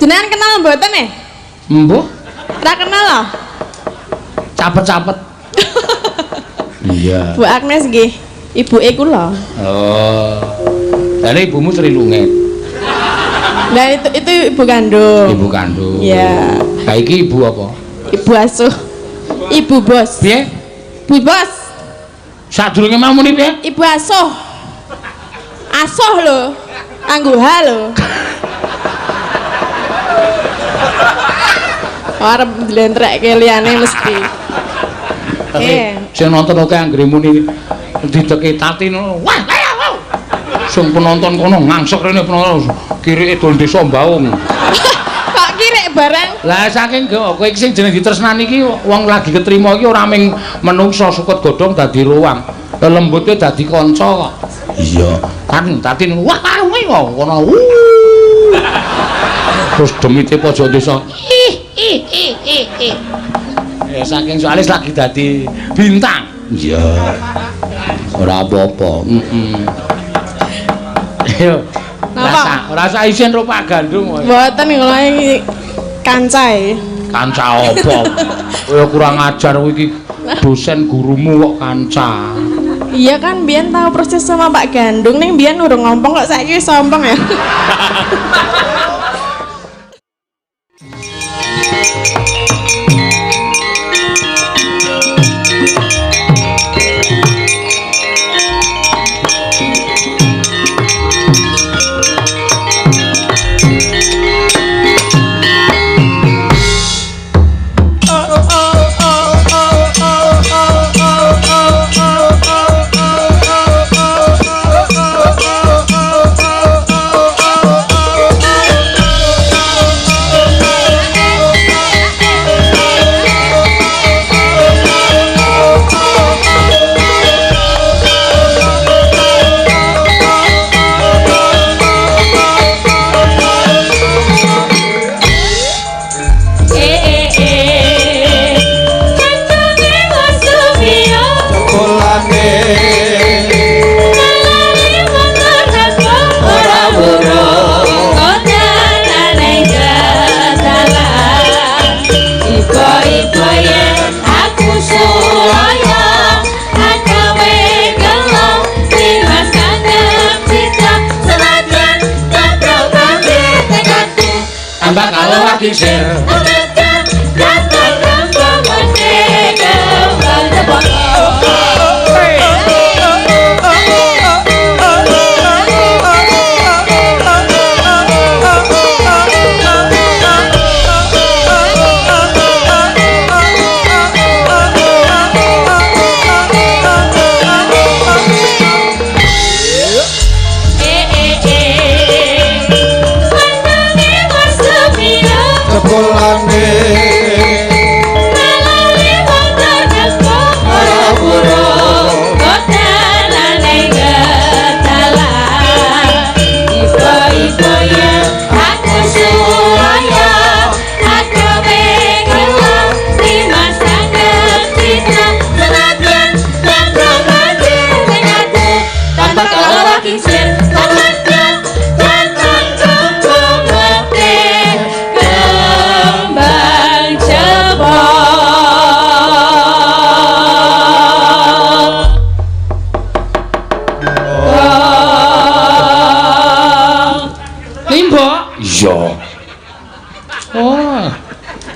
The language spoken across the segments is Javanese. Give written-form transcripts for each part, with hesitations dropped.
Jenengan kenal mboten e? Mbuh. Ra kenal lho. Capet-capet. Iya. Bu Agnes nggih, ibuke kula. Oh. Jane ibumu Sri Lunget. Nah, itu ibu kandung. Ibu kandung. Iya. Lah iki ibu apa? Ibu asuh. Ibu bos. Piye? Bu bos. Sadurunge mau muni piye? Ibu asuh. Asuh lho. Anggo H lho. Arep njlentrekke liyane mesti. Oke. Sing nonton oke anggere muni dideki tati ngono. Wah, wah. Sing penonton kono ngangsek rene penonton kirike dol desa Mbaung. Kok kirek barang? Lah saking kowe iki sing jeneng ditresnani iki wong lagi ketrima iki ora ming menungsa sukut godhong dadi ruang. Lelembute dadi kanca kok. Iya. Kan tati wah wah kono. Terus demite pojok desa. Ih ih ih ih ih. Ya saking soalé lagi dadi bintang. Iya. Ora apa-apa. Heeh. Ayo. Napa? Rasa isin ro Pak Gandung kowe. Mboten kula iki kancae. Kanca apa? Kowe kurang ajar kowe iki dosen gurumu kok kanca. Iya kan biyen tahu proses sama Pak Gandung ning biyen urung ngompong kok saiki wis sombong ya.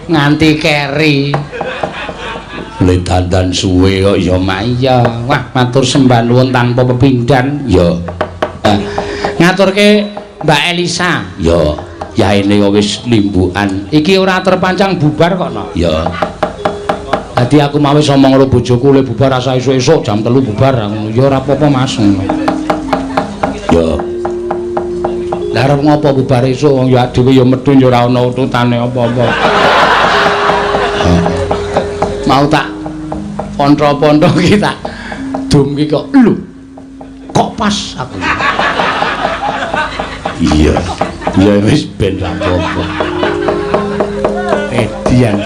Nganti keri le dandan suwe kok ya mak iya. Wah matur sembah nuwun tanpa pepindhan ya. Ngaturke Mbak Elisa ya, yaene kok wis limbukan iki ora terpancang bubar kok no ya. Dadi aku mau wis omong karo bojoku le bubar asa esuk-esuk jam 3 bubar ngono ya ora apa-apa Mas ngono ya. Lah arep ngopo bubar esuk wong ya dhewe ya medun ya ora ana ututane apa-apa. Mau tak pontro-pontro ki tak dum ki kok lho kok pas aku. Iya. Ya wis ben ra apa-apa. Edian.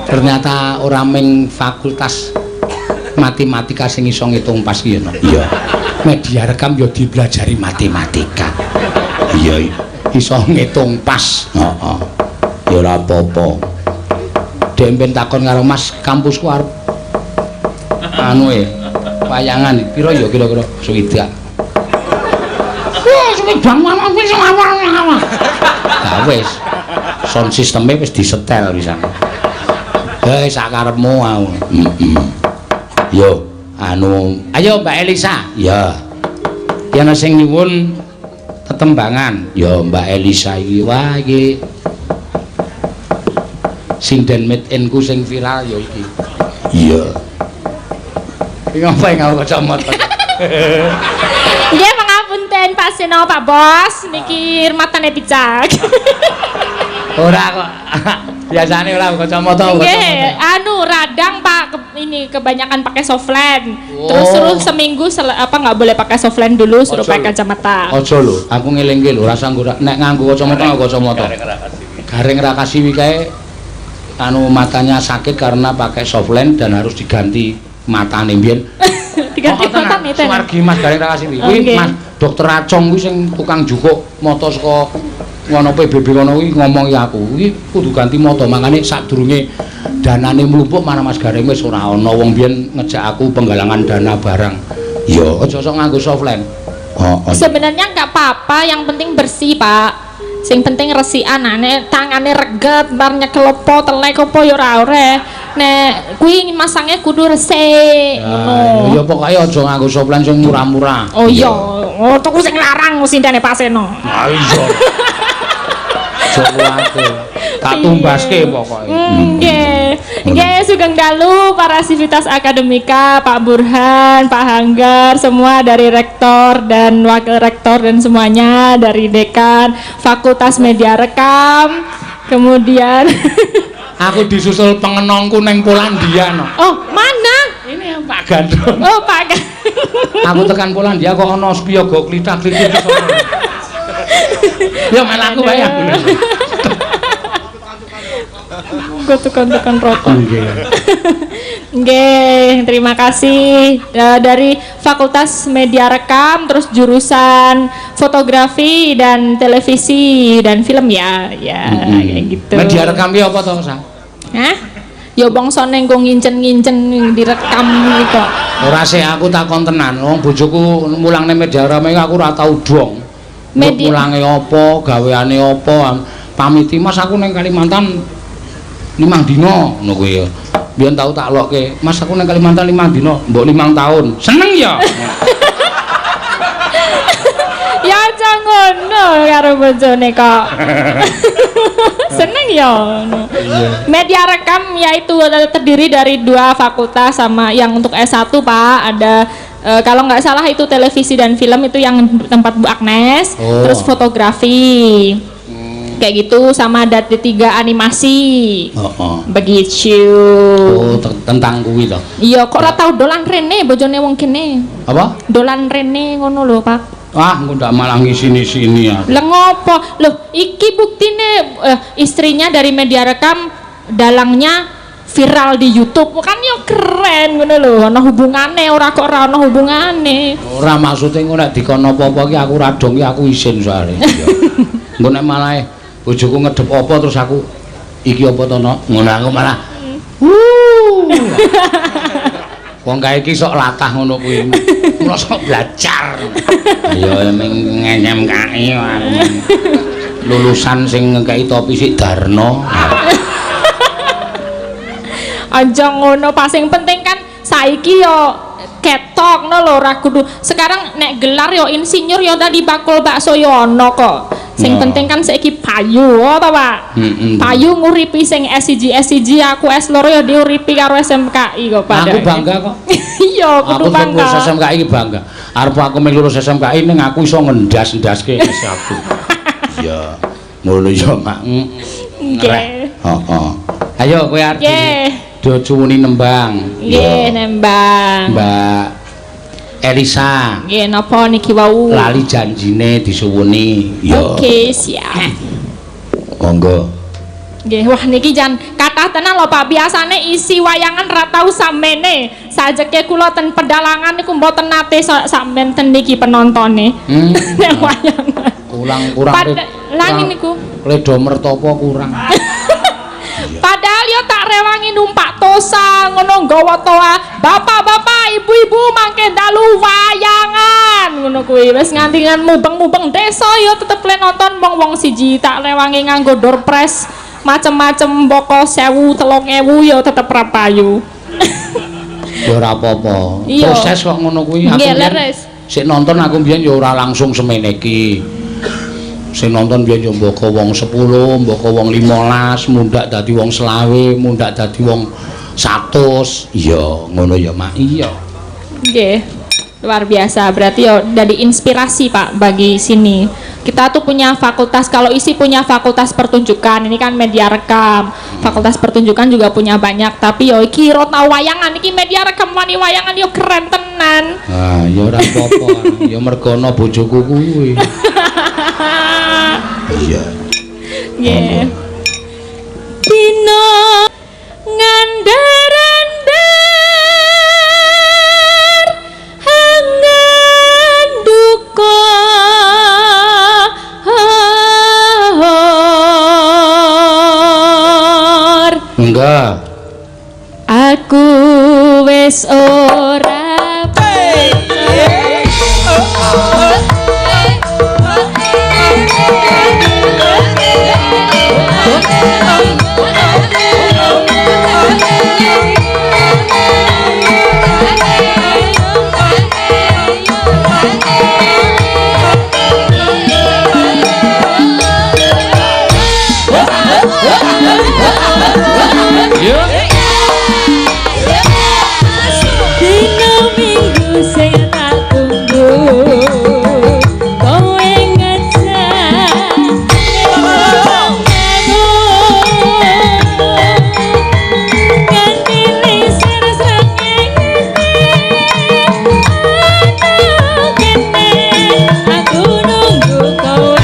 Ternyata ora ming fakultas matematika sing iso ngitung pas ki ya no. Iya. Media rekam ya dipelajari matematika. Iya. Iso ngitung pas. Heeh. Ya ora apa-apa. Dek ben takon karo Mas, kampusku arep anu e wayangan pira ya kira-kira swidak. Wah, swidak wis awal. Lah wis. Sound systeme wis disetel pisan. Hei, sak karepmu aku. Heeh. Yo, anu, ayo Mbak Elisa. Ya. Ki ana sing nyuwun tetembangan. Ya Mbak Elisa iki, wah iki sinden made in-ku sing viral ya iki. Iya. Iki ngapa nggawa kacamata? Nggih, pangapunten Pak Seno, Pak Bos, niki matane picak. Ora kok. Biasane ora kacamata. Nggih, anu radang Pak, ini kebanyakan pakai softlens. Oh. Terus suruh seminggu apa nggak boleh pakai softlens dulu, suruh pakai kacamata. Aja lho, aku ngelingke lho, rasa nggo nek nganggo kacamata nganggo kacamata. Gareng Rakasiwi kae anu matanya sakit karena pakai softlens dan harus diganti matane mbiyen. Diganti matane ten. Suwargi Mas Gareng Rakasiwi. Kuwi Mas Dokter Acong kuwi sing tukang jukuk mata saka ngono PBB ngono kuwi ngomongi aku, kuwi kudu ganti mata, mangane sadurunge danane mlumpuk mana Mas Gareng wis ora ana wong biyen ngejak aku penggalangan dana barang. Iya, aja sok nganggo softlens. Heeh. Sebenarnya nggak apa-apa, yang penting bersih, Pak. Sing penting resikan, nek tangane reget bar nyekel opo telek opo ya ora ore. Nek kuwi masangnya kudu resik ngono. Ya pokoke aja nganggo softlens sing murah-murah. Oh iya, oh tuku sing larang sindene Pak Seno. Ha iya. Aja kuwatir. Tak tumbaske pokoke. Nggih. Nggih, sugeng dalu para sivitas akademika, Pak Burhan, Pak Hanggar, semua dari rektor dan wakil rektor dan semuanya dari dekan Fakultas Media Rekam. Kemudian aku disusul pengenongku neng Polandia no. Oh, mana? Ini Pak Gandrung. Oh, Pak Gandrung. Aku tekan Polandia kok ana spiyoga klithak-klithik sono. Ya malah aku wae aku. Gue tukang-tukang rokok. Nggih. Nggih, terima kasih dari Fakultas Media Rekam, terus jurusan fotografi dan televisi dan film ya, ya kayak gitu. Media rekam ki apa to, Sa? Hah? Ya bangsa ning nggo ngincen-ngincen direkam iki kok. Ora sih, aku takon tenan. Wong bojoku mulang ning media rekam iki aku ora tau dong. Media mulange apa, gaweane apa, pamiti Mas aku ning Kalimantan 5 dina ngono kuwi ya. Biyen tau tak lokke, Mas aku ning Kalimantan 5 dina, mbok 5 tahun. Seneng ya? Ya aja ngono karo bojone kok. Seneng ya ngono. Media rekam yaitu terdiri dari 2 fakultas sama yang untuk S1 Pak, ada kalau nggak salah itu televisi dan film itu yang tempat Bu Agnes, terus fotografi. Kayak gitu, sama ada D3 animasi. Begitu. Oh, tentang kuwi to. Iya, kok ora tau dolan rene bojone wong kene. Apa? Dolan rene ngono lho, Pak. Ah, engko ndak malah ngisini-sini aku. Lah ngopo? Loh, iki buktine istrinya dari media rekam, dalangnya viral di YouTube. Kan yo keren ngono lho, ana hubungane ora kok ora ana hubungane. Ora maksude engko nek dikon apa-apa ki aku ora dong ki aku isin soalé. Engko nek malah bojoku ngedep apa terus aku iki apa to no? Ngono aku malah. Wong kae iki sok latah ngono kuwi. Mula sok belajar. Ya ning SMKI lulusan sing ngekeki topi sik Darno. Aja ngono, Pak. Sing penting kan saiki yo ketok no lho, ora kudu. Sekarang nek gelar yo insinyur yo tadi bakul bakso yo ono kok. Sing penting kan saiki payu, oh ta, Pak? Payu nguripi sing S1 S1 aku S2 yo diuripi karo SMKI kok, Pak. Aku bangga kok. Iya, kudu Aku bangga. lulus SMKI iki bangga. Arep aku melu lulus SMKI ning aku iso ngendas-endaske S1. Iya. Ngono ya, Mak. Nggih. Heeh. Ayo kowe arep do cuwuni nembang. Nggih, nembang. Mbak Elisa. Nggih, napa niki wau? Lali janjine disuwuni. Ya. Oke, siap. Monggo. Nggih, wah niki jan kathah tenan lho Pak. Biasane isi wayangan ra tau samene. Sajeke kula ten pedalangan niku mboten nate samenten niki penontone. Nek wayangan. Kurang-kurang Lah ngene niku. Ledo mertopo kurang. Padahal yo tak rewangi numpak tosa ngono nggawa toa. Bapak-bapak, ibu-ibu mangke dalu wayangan ngono kuwi. Wis nganti ngan mubeng-mubeng desa yo tetep le nonton wong-wong siji, tak rewangi nganggo door prize macem-macem boko 1000 3000 yo tetep ra payu. Ya ora apa-apa. Iya. Proses kok ngono kuwi. Aku Nggih, mbiyen leres. Sik nonton aku mbiyen ya ora langsung semene iki. Sing nonton biyen ya mboko wong 10, mboko wong 15, mundak dadi wong 25, mundak dadi wong 100. Iya, ngono ya, Mak. Iya. Nggih. Luar biasa. Berarti yo dari inspirasi Pak bagi sini. Kita tuh punya fakultas, kalau ISI punya fakultas pertunjukan, ini kan media rekam. Fakultas pertunjukan juga punya banyak, tapi yo iki ro tau wayangan, iki media rekam wani wayangan yo keren tenan. Ah, ya ora apa-apa. Ya mergo ana bojoku kuwi. Iya. Nggih. Dino ngandar-andar hangan duka hor. Enggak. Aku wis ora. Yo. Dino minggu sing tak tunggu, kowe ngejak aku nganti lisir srengenge ana kene aku nunggu kowe.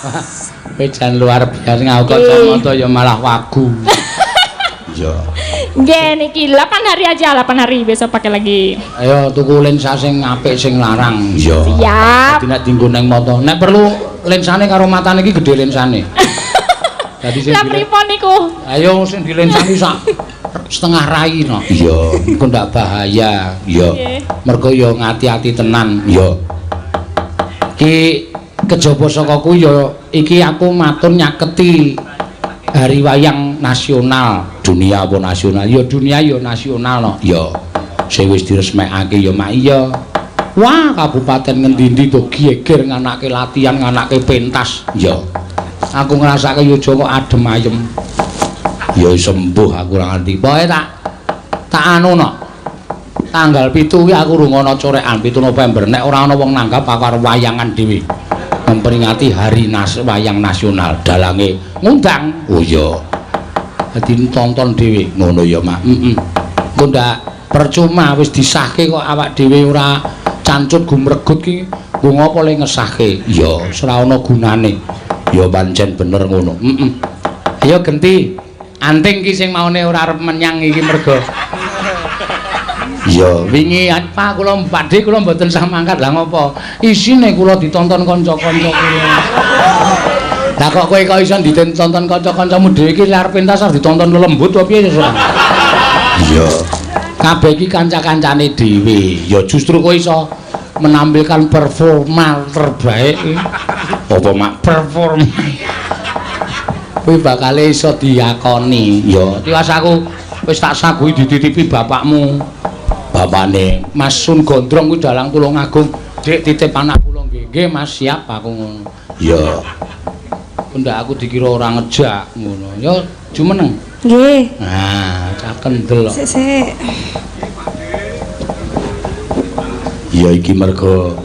Kowe jan luar biasa nganggo kacamata ya malah wagu. Iya. Nggih niki 8 hari aja, 8 hari besok pakai lagi. Ayo tuku lensa sing apik sing larang. Iya. Siap. Dadi nek dienggo neng mata, nek perlu lensane karo matane iki gedhe lensane. Dadi sing Lah pripun niku? Ayo sing dilensani sak setengah rai no. Iya, iku ndak bahaya. Iya. Mergo ya ngati-ati tenan. Iya. Ki kejaba saka kuwi ya iki aku matur nyaketi Hari Wayang Nasional, dunia apa nasional? Ya dunia ya nasional no. Iya. Sing wis diresmekake ya mak iya. Wah, kabupaten ngendi-endi to geger nganake latihan, nganake pentas. Iya. Aku ngrasake ya aja kok adem ayem. Ya sembuh aku ora ngerti. Pokoke tak anu no. Tanggal 7 kuwi aku rungono corekan 7 November. Nek ora ana wong nanggap aku arep wayangan dhewe. Memperingati Hari Wayang Nasional. Dalange ngundang. Oh iya. Dadi tonton dhewe. Ngono ya, Mak. Heeh. Engko ndak percuma wis disahke kok awak dhewe ora cancut gumregut ki. Nggo ngopo le ngesahke? Iya, ora ana gunane. Ya pancen bener ngono. Heeh. Ayo genti. Anting ki sing maune ora arep menyang iki mergo. Iya, wingi Pak kula Pakde kula mboten sah mangkat. Lah ngopo? Isine kula ditonton kanca-kanca kula. Lah kok kowe kok iso ditonton kanca-kancamu dhewe iki arep pentas arep ditonton lelembut apa piye iso? Iya. Kabeh iki kanca-kancane dhewe. Ya justru kowe iso menampilkan performa terbaik. Apa mak performa? Kowe bakal iso diakoni. Ya, tiwas aku wis tak saguhi dititipi bapakmu. Bapane Mas Sun Gondrong kuwi dalang Tulungagung. Dik titip anak kula nggih. Nggih Mas, siap aku ngono. Ya. Ndak aku dikira ora ngejak ngono. Ya jumeneng. Nggih. Nah, cah kendel kok. Sik sik. Ya iki mergo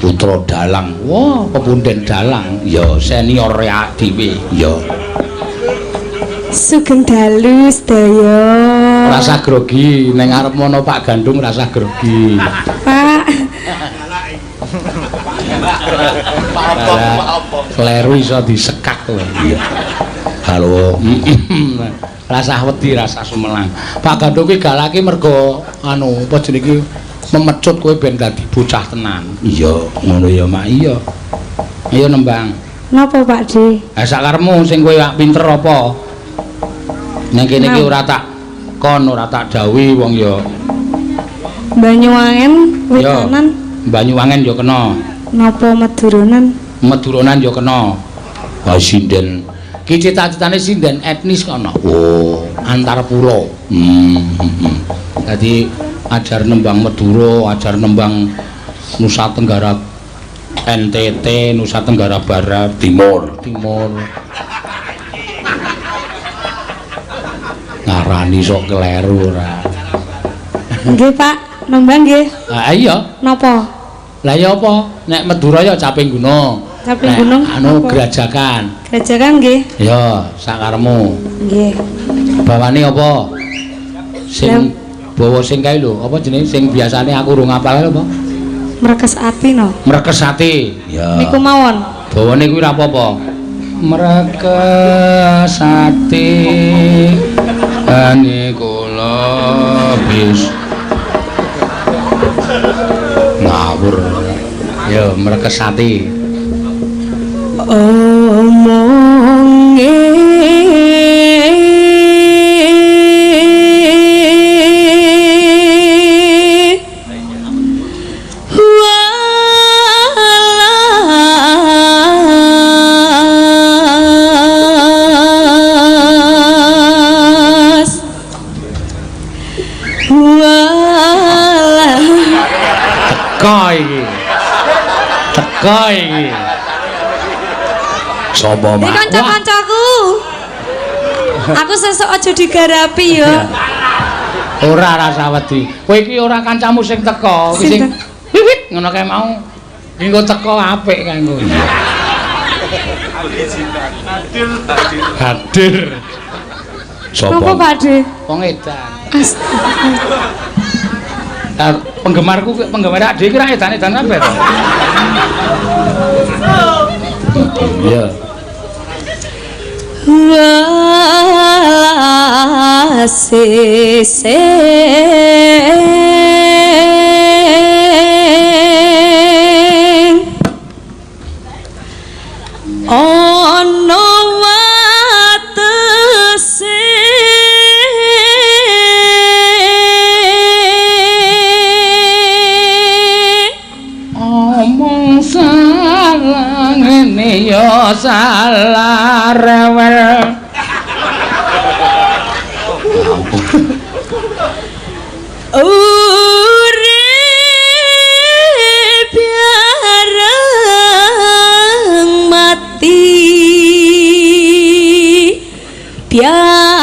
putra dalang. Wah, pepunden dalang. Ya senior ya dhewe. Ya. Sugeng dalu sedaya. Rasa grogi ning arep mono Pak Gandung rasa grogi. Pak. Kleru iso disekak kowe. Iya. Halo. Rasah wedi, rasah sumelang. Pak Gandung kuwi galake mergo anu apa jenenge iki memecut kowe ben dadi bocah tenan. Iya, ngono ya Mak. Iya. Ayo nembang. Napa Pak De? Ha sakarepmu sing kowe pinter apa? Ning kene iki ora tak kon, ora tak dawuhi wong ya. Banyuwangen wetanan. Banyuwangen ya kena. Napa Maduronan? Maduronan ya kena. Ha sinden. Ki cita-citane sinden etnis kono. Oh, antar pulau. Dadi ajar nembang Madura, ajar nembang Nusa Tenggara NTT, Nusa Tenggara Barat, Timur, Timur. Ngarani sok kleru ora. Nggih, Pak. Nembang nggih. Ha iya. Napa? Lah ya apa? Nek Madura ya Caping Gunung. Caping Gunung. Anu Grajagan. Grajagan nggih. Ya, sakaremu. Nggih. Bawane apa? Sing bawa sing kae lho, apa jenenge sing biasane aku urung ngapal apa? Mrekes ati no. Mrekes ati. Ya. Niku mawon. Bawane kuwi ora apa-apa. Mrekes ati ani kula bis ngawur. Ya mrekes ati. Omonge walas Teko iki. Teko iki. Sapa Iki mak? kanca-kancaku. Aku sesuk aja digarapi ya. Ora rasa wedi. Kowe iki ora kancamu sing teko, kuwi sing wiwit ngono kae mau. Engko teko apik kanggo. Hadir. Sapa? Napa Pak De? Wong edan. Astaga. Lah penggemarku penggemar Ade iki ra edan-edan kabeh to. Iya. Welase sing ana watese, Omong salah ngene ya salah rewel. Urip bareng mati bareng.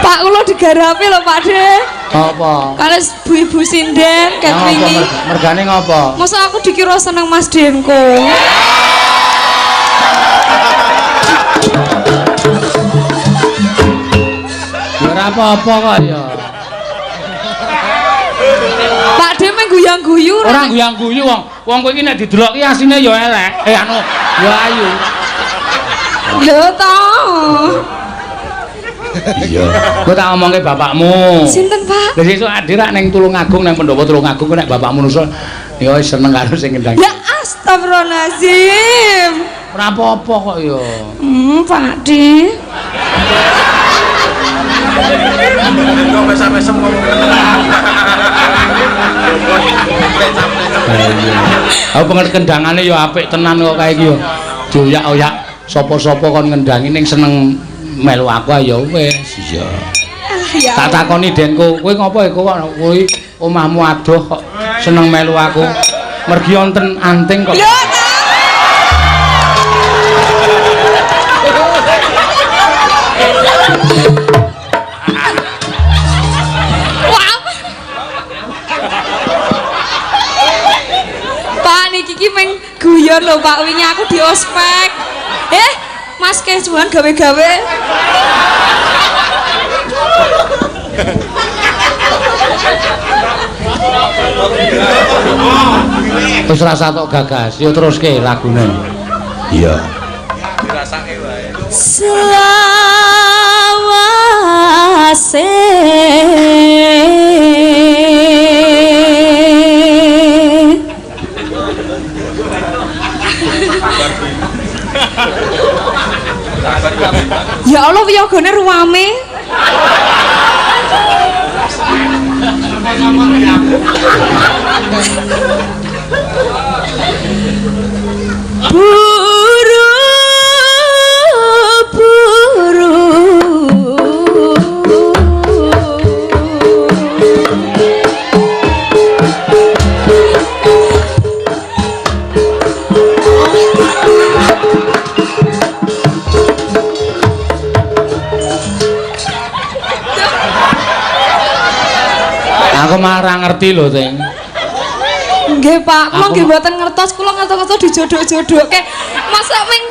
Pak, kula digarapi lho Pak De. Apa? Kalau ibu-ibu sinden ket Ngapa wingi. Mergane ngopo? Masa aku dikira seneng Mas Denko. Ya ora apa-apa kok ya. Pak De meng guyang-guyu. Ora guyang-guyu wong. Wong kowe iki nek didelok ki asline ya elek. Eh anu, ya ayu. Lho to. Iya. Kowe tak omongke bapakmu. Sinten, Pak? Lah sesuk adhe rak ning Tulungagung, nang pendopo Tulungagung nek bapakmu nusul ya wis seneng karo sing ngendang. Ya astagfirullahalazim. Ora apa-apa kok ya. Pak De. Iya. Aku pengen kendangane ya apik tenan kok kae iki ya. Dioyak-oyak sapa-sapa kon ngendangi ning seneng melu aku ya wis. Iya. Ya. Tak takoni Denko, kowe ngopo iku kok kowe omahmu adoh kok seneng melu aku. Mergi wonten anting kok. Lho ta. Wah. Pak niki ki meng guyon lho Pak, wingi aku di ospek. Mas kesuwan gawe-gawe. Wis rasa tok gagas, yo teruske lagune. Iya. Selawase Ya Allah wiyogone ruwame. Buru buru Aku malah ora ngerti lho, Ting. Nggih, Pak, kula Aku nggih mboten ngertos, kula ngertos-ngertos dijodhok-jodhokke. Masa ming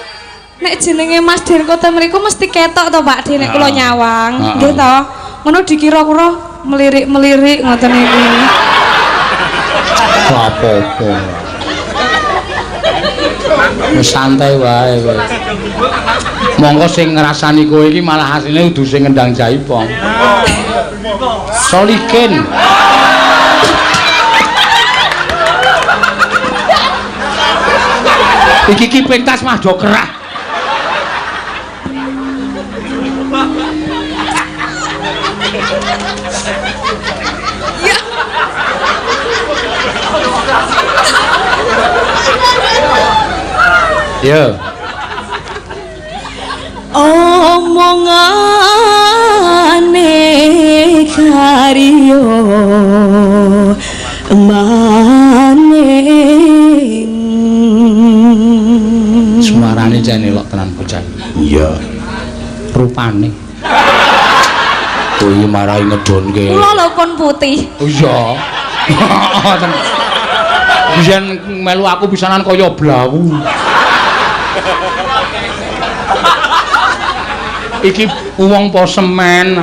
nek jenenge Mas Denko ta mriku mesti ketok to Pak De nek kula nyawang. Nggih to. Ngono dikira kula melirik-melirik ngoten niku. Apa-apa. Wis santai wae kowe. Monggo sing ngrasani kowe iki malah asline kudu sing ngendang jaipong. Solikin. Iki ki pentas mah do kerah. Yo. Omongane karyo maning. Suarane jane elok tenan bocah. Iya. Rupane. Kuwi marahi ngedonke. Kula lho pun putih. Oh iya. Biyen melu aku pisanan kaya blawu. Iki wong po semen.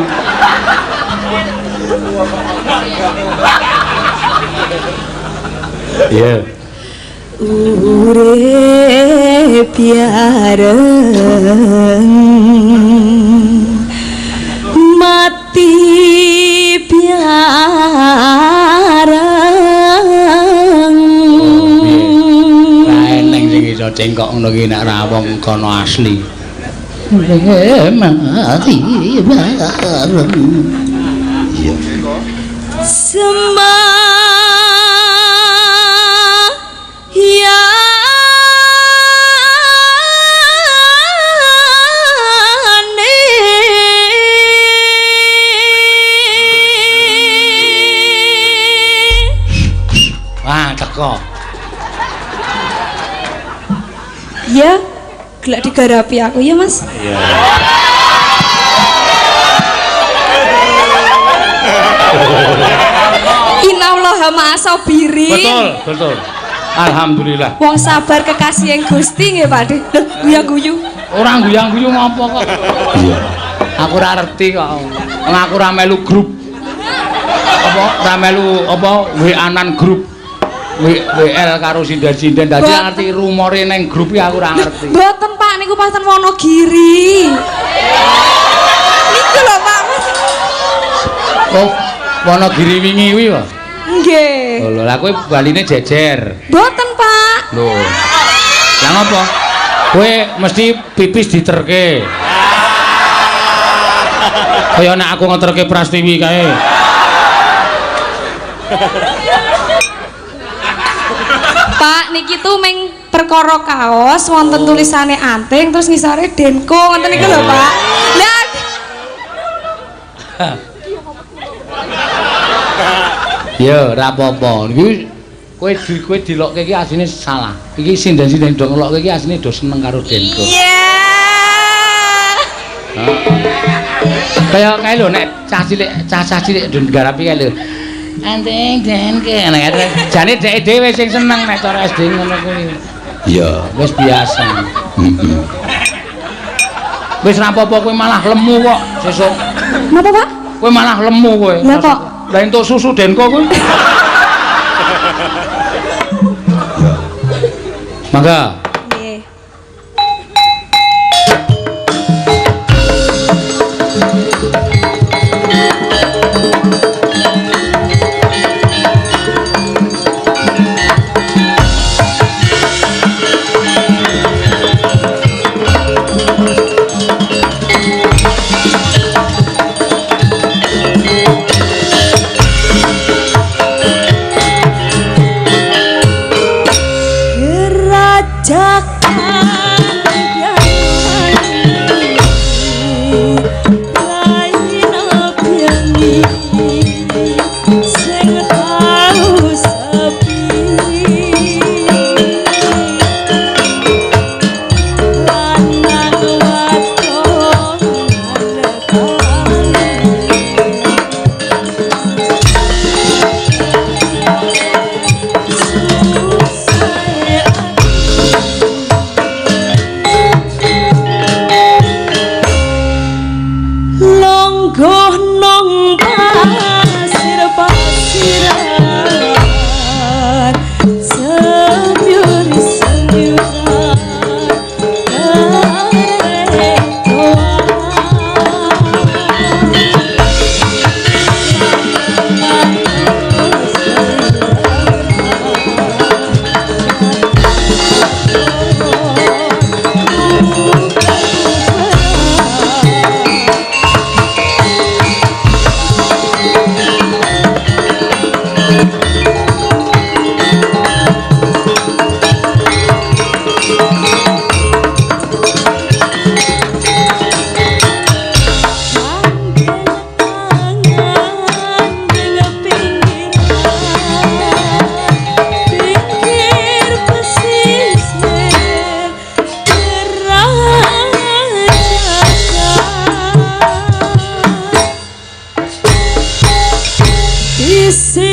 Iya. Urip bareng mati bareng. Ra eneng sing iso cengkok ngono ki nek ra wong kono asli. Mati bareng. Iya. Wah, teko. Ya, gelak digarapi aku ya, Mas. Iya. Innallaha ma'asabirin. Betul, betul. Alhamdulillah. Wong sabar kekasih yang Gusti nggih, Pak De. Lho, guyu-guyu. Ora guyang-guyu ngopo kok. Iya. Aku ora ngerti kok. Wong aku ora melu grup. Apa ora melu apa WA-nan grup. WL karo sinden-sinden dadi ngerti rumore ning grup iki aku ora ngerti. Mboten, Pak, niku pancen Wonogiri. Niku lho, Pak. Oh, Wonogiri wingi kuwi, Pak. Nggih. Lho, lha kowe baline jejer. Mboten, Pak. Lho. Lah ngopo? Kowe mesti pipis diterke. Kaya nek aku ngeterke Prastiwi kae. Pak, niki tuh meng perkara kaos wonten tulisane anting terus ngisore Denko wonten niku lho, Pak. Lah Ya, ora apa-apa. Iki kowe kowe dilokke iki asline salah. Iki sinden-sinden do ngelokke iki asline do seneng karo Denko. Iya. Kaya kae lho nek cah cilik do nggarapi kae lho. Anting Denko. Nek jane dheke dhewe sing seneng nek cara SD ngono kuwi. Iya, wis biasa. Heeh. Wis ra apa-apa kowe malah lemu kok sesuk. Napa, Pak? Kowe malah lemu kowe. Lah kok? Lah entuk susu Denko kowe. Mangga. Nggih.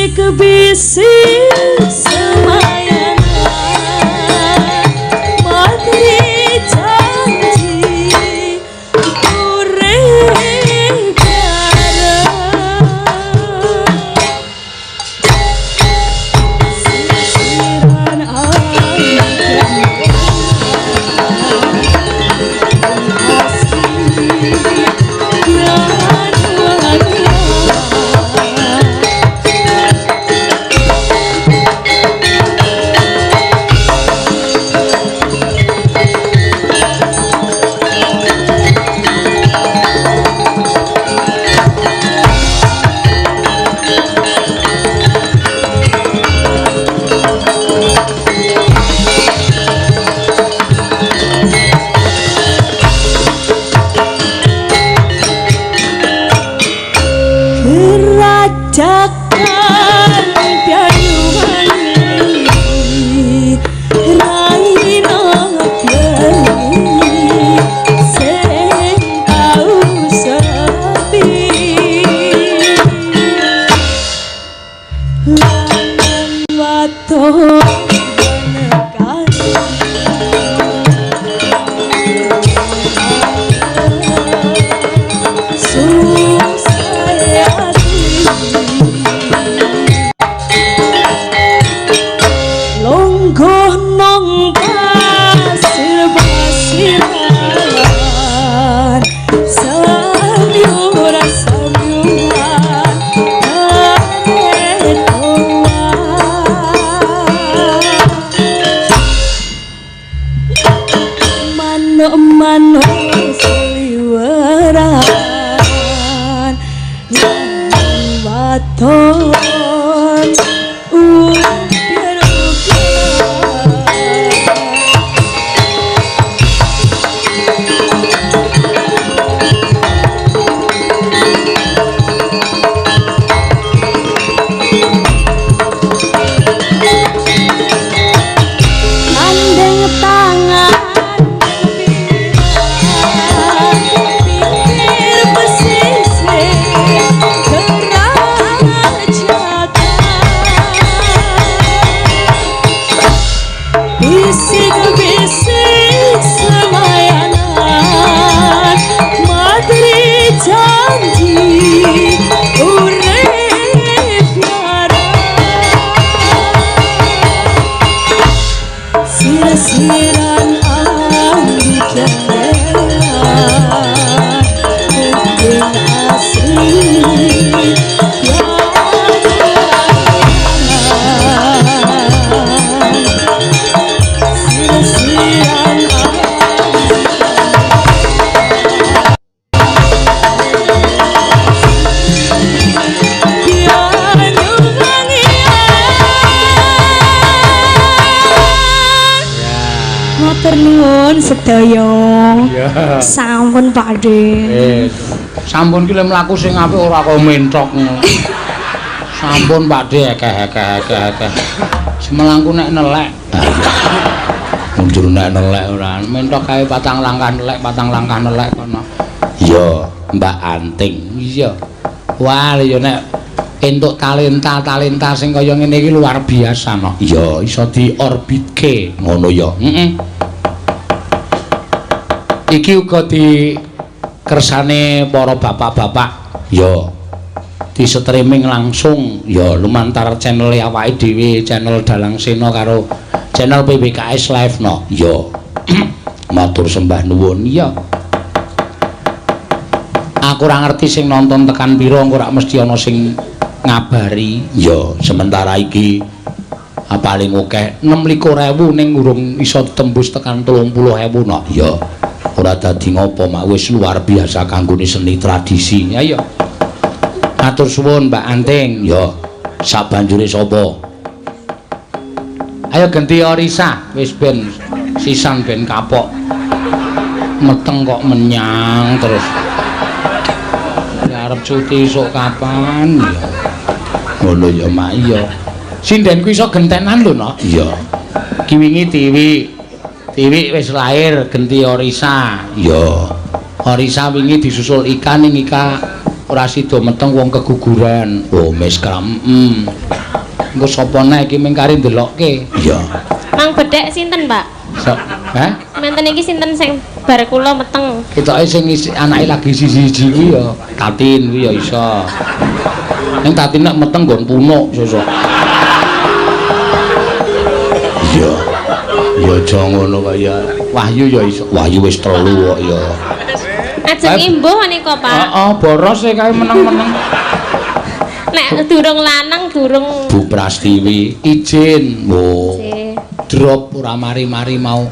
Bisik-bisik semayane. Jakan Banyuwangi raina bengi sing tau sepi lanang wadon bisik-bisik semayanan materi janji urip yaran sir-siran ambek kuping asri. Nuwun sedaya. Iya. Sampun Pak De. Sampun ki le mlaku sing apik ora kok mentok ngono. Sampun Pak De akeh-akeh. Semelangku nek nelek. Mundur nek nelek ora. Mentok kae patang langkah nelek, patang langkah nelek kono. Iya, Mbak Anting. Iya. Wah, ya nek entuk talenta-talenta sing kaya ngene iki luar biasa no. Iya, iso diorbitke ngono ya. Heeh. Iki uga di kersane para bapak-bapak ya di streaming langsung ya lumantar channel awake dhewe, channel Dalang Sena karo channel PWKS Live no. Ya matur sembah nuwun. Ya aku ora ngerti sing nonton tekan pira, engko ora mesti ana sing ngabari. Ya sementara iki paling akeh 26.000 ning urung iso tembus tekan 30.000 no. Ya ora dadi ngopo mak wis luar biasa kanggone seni tradisi. Ayo matur suwun Mbak Anting. Ya sabanjure sapa? Ayo genti Orisa wis ben sisan ben kapok. Meteng kok menyang terus. Ya arep cuti esuk kapan? Ya ngono ya mak. Iya sindenku iso gentenan lho no. Iya ki wingi Tiwi wis lahir genti Orisa. Iya. Orisa wingi disusul Ika ning Ika ora sida meteng wong keguguran. Oh, mes kram. Engko sapa nek iki mung kari ndelokke. Iya. Mang bedhek sinten, Pak? Hah? Menten iki sinten sing bar kula meteng? Ketoke sing anake lagi siji-siji kuwi ya Tatin kuwi ya iso. Ning Tatin nek meteng nggon punuk sesuk. Iya. Ya aja ngono kaya Wahyu ya iso. Wahyu wis telu kok ya. Ajeng imbuh menika, Pak. Heeh, boros e kae meneng-meneng. Nek durung lanang durung Bu Prastiwi izin. Oh. Drop ora mari-mari mau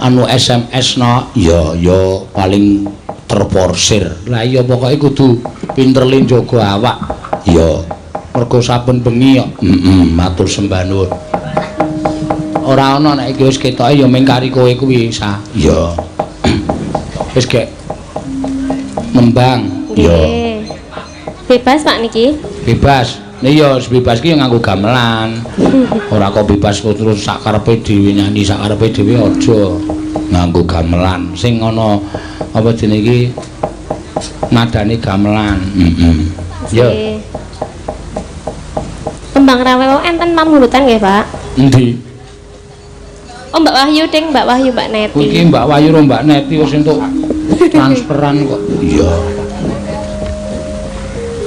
anu SMS no. Ya ya paling terporsir. Lah iya pokoke kudu pinter le njaga awak. Ya. Mergo saben bengi kok. Heeh, matur sembah nuwun. Ora ana nek iki wis ketoke ya mung kari kowe kuwi sa. Iya. Wis gek nembang. Iya. Bebas Pak niki. Bebas. Nek ya bebas ki ya nganggo gamelan. Ora kok bebas kok terus sak karepe dhewe nyanyi sak karepe dhewe aja. Nganggo gamelan sing ana apa jenenge iki nadane gamelan. Heeh. Ya. Kembang rawe enten pamulutan nggih, Pak? Endi? Oh, Mbak Wahyu ding, Mbak Wahyu, Mbak Neti. Iki Mbak Wahyu ro Mbak Neti wis entuk transferan kok. Iya.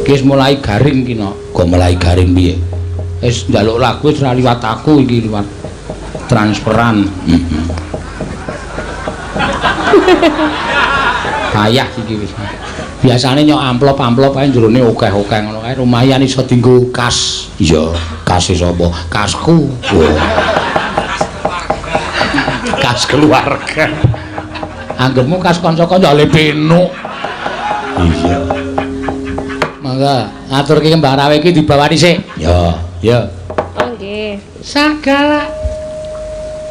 Iki wis mulai garing ki no. Kok mulai garing piye? Wis njaluk lagu wis ora liwat aku iki liwat transferan. Heeh. Payah iki wis. Biasane nyok amplop-amplop ae jerone akeh-akeh ngono kae lumayan iso dienggo kas. Iya, kase sapa? Kasku. Kas keluarga. Anggepmu kas kanca-kanca le penuk. Iya. Mangga ngaturke Kembang Rawe iki dibawani sik. Ya, ya. Oh nggih. Sagala.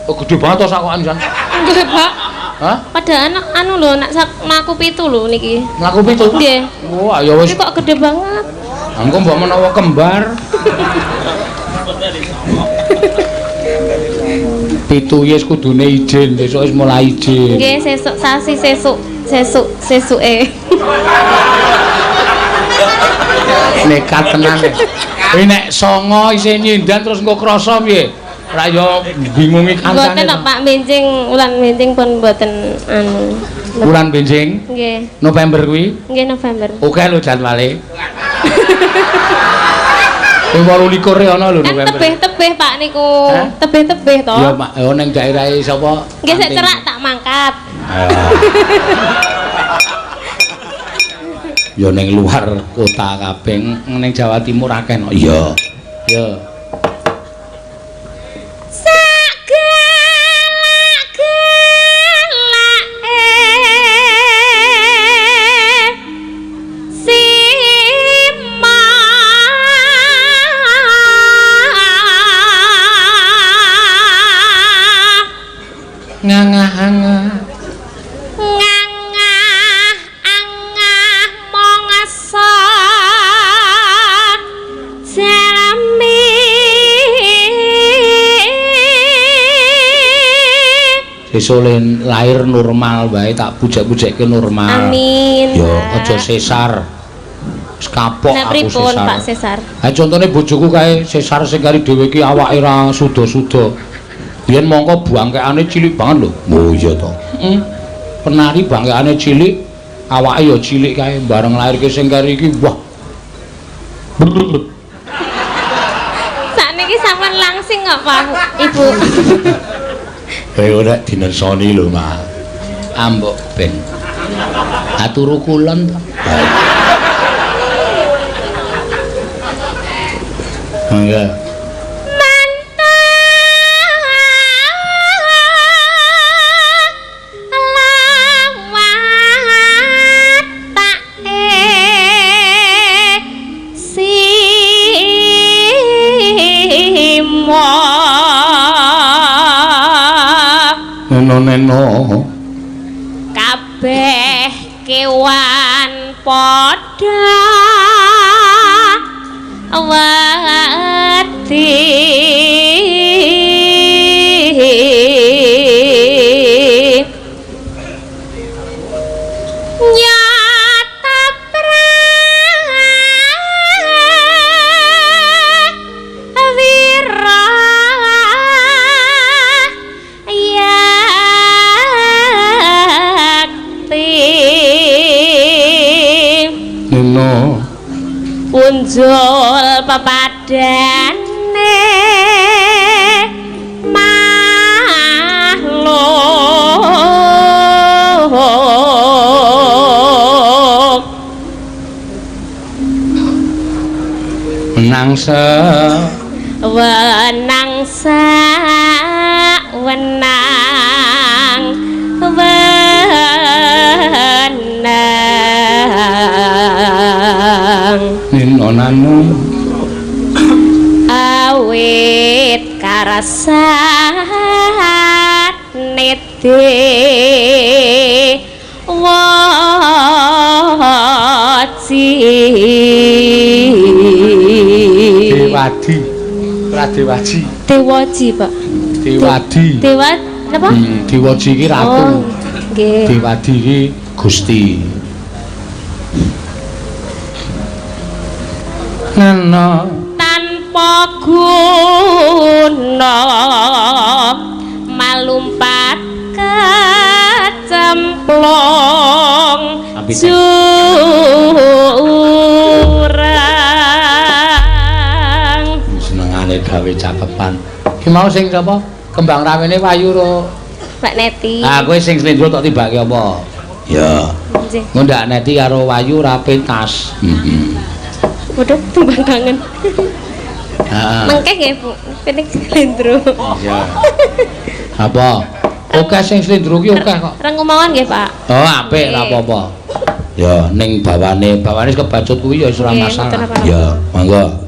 Oh gede banget to sakokan jan. Nggih, Pak. Hah? Padahal anak anu lho, nak sak mlaku 7 lho niki. Mlaku 7? Nggih. Wah, ya wis. Iki kok gede banget. Engko mbok menawa kembar. 7 wis kudune izin, besok wis mulai izin. Nggih, sesuk sasi sesuk, sesuk sesuke. Nekat tenan. Kuwi nek 9 isih nyindan terus engko krasa piye? Ora ya bingungi kancane. Mboten kok Pak, benjing wulan benjing pun mboten anu. Wulan benjing? Nggih. November kuwi? Nggih, November. Oke lho jadwale. Kuwi 28 ana lho November. Kan tebih-tebih Pak niku. Tebih-tebih to. Ya Pak, ya ning daerahe sapa? Nggih sik cerak tak mangkat. Ya ning luar kota kabeh, ning Jawa Timur akeh no. Iya. Ya. Ngangah-angah ngangah-angah mongso jalmi sesuk lahir normal wae tak pujek-pujekke normal. Amin. Yo aja sesar. Wis kapok aku sesar. Pak sesar. Ha contone bojoku kae sesar sing kari dhewe iki awake ra suda-suda. Biyen mongko bangkekane cilik banget lho. Oh iya to. Heeh. Penari bangkekane cilik, awake ya cilik kae bareng lairke sing kari iki wah. Sakniki sampean langsing kok Pak Ibu. Kowe ora dinersoni lho, Mak. Ambok ben. Aturu kulon to. Mangga. Neno kabeh kewan padha wedi nyata prawira Neno punjul pepadane makhluk menang wenang wenang wenang nino nanu awit karasane waji. Dewadi. Ora Dewaji. Dewaji, Pak. Dewadi. Dewa napa? Dewaji iki ratu. Oh, nggih. Dewadi iki Gusti. Neno tanpa guna malumpat kecemplung jurang. Senengane gawe cakepan. Ki mau sing sapa? Kembang rawene Wayu ro Mbak Neti. Ah, kowe sing slendro tok tibake apa? Ya. Nggih. Ngundak Neti karo Wayu ra pentas. Heeh. Waduh, tumbang kangen. Heeh. Mengke nggih, Bu. Pening slendro. Iya. Apa? Oke sing slendro ki akeh kok. Rengu mawon nggih, Pak. Oh, apik ora apa-apa. Ya, ning bawane, bawane kebacut kuwi ya wis ora masalah. Ya, monggo.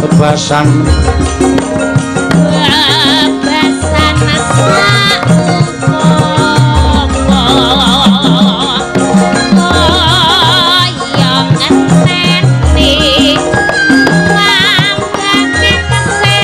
Bebasan bebasan saupomo kaya ngenteni lambane keselake.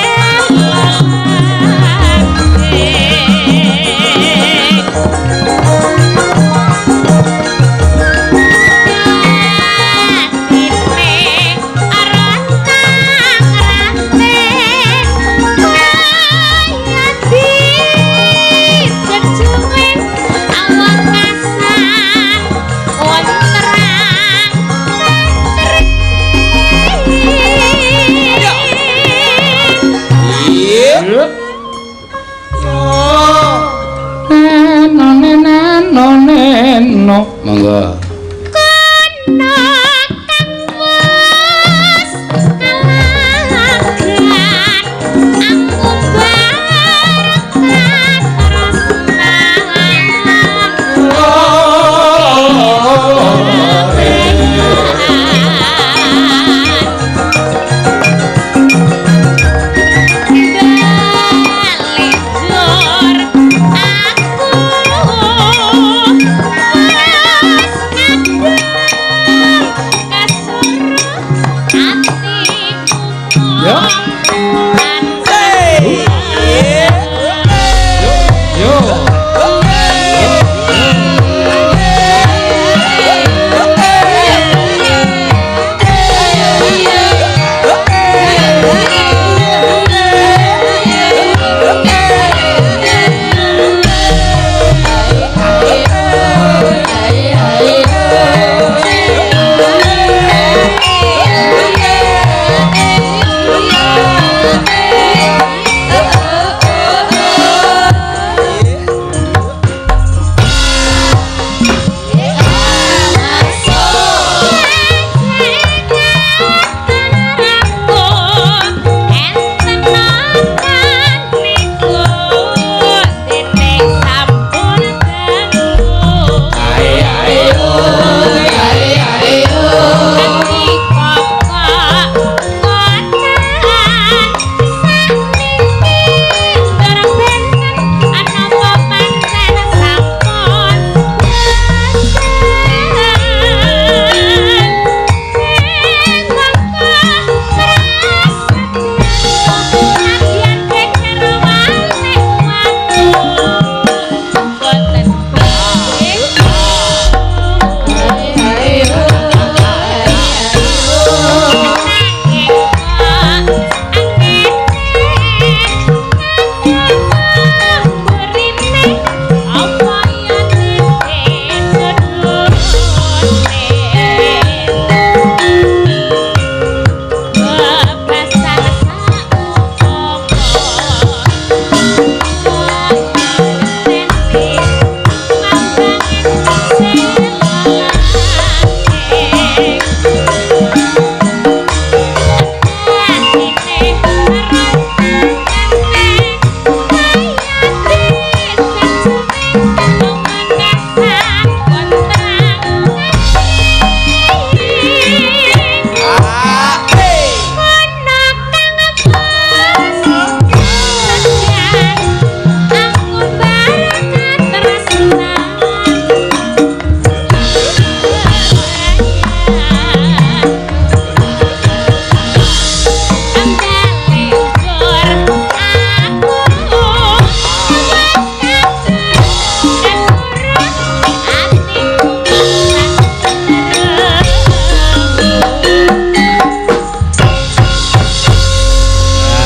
Monggo. Kono kang wis kalagan aku bareng tresnan.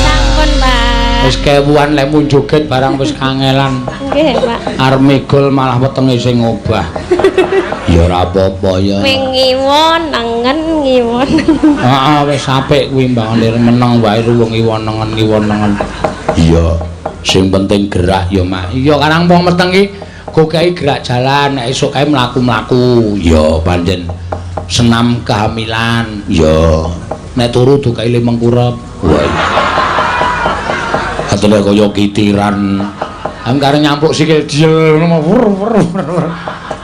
Sampun, Pak. Wis kewuan lemu joget barang wis kangelan. Nggih, Pak. Arep megol malah wetenge sing obah. Ya ora apa-apa ya. Wing ngiwon nengen ngiwon. Heeh, wis apik kuwi mbangane meneng wae ruwung ngiwon nengen ngiwon nengen. Iya, sing penting gerak ya, Mak. Iya, karang wong meteng ki gokeki gerak jalan, nek esuk kae mlaku-mlaku. Iya, pancen senam kehamilan. Iya. Nek turu dukake le mengkurep. Wah. Atene kaya kitiran. Am karo nyampluk sikil diel ngono wur wur wur.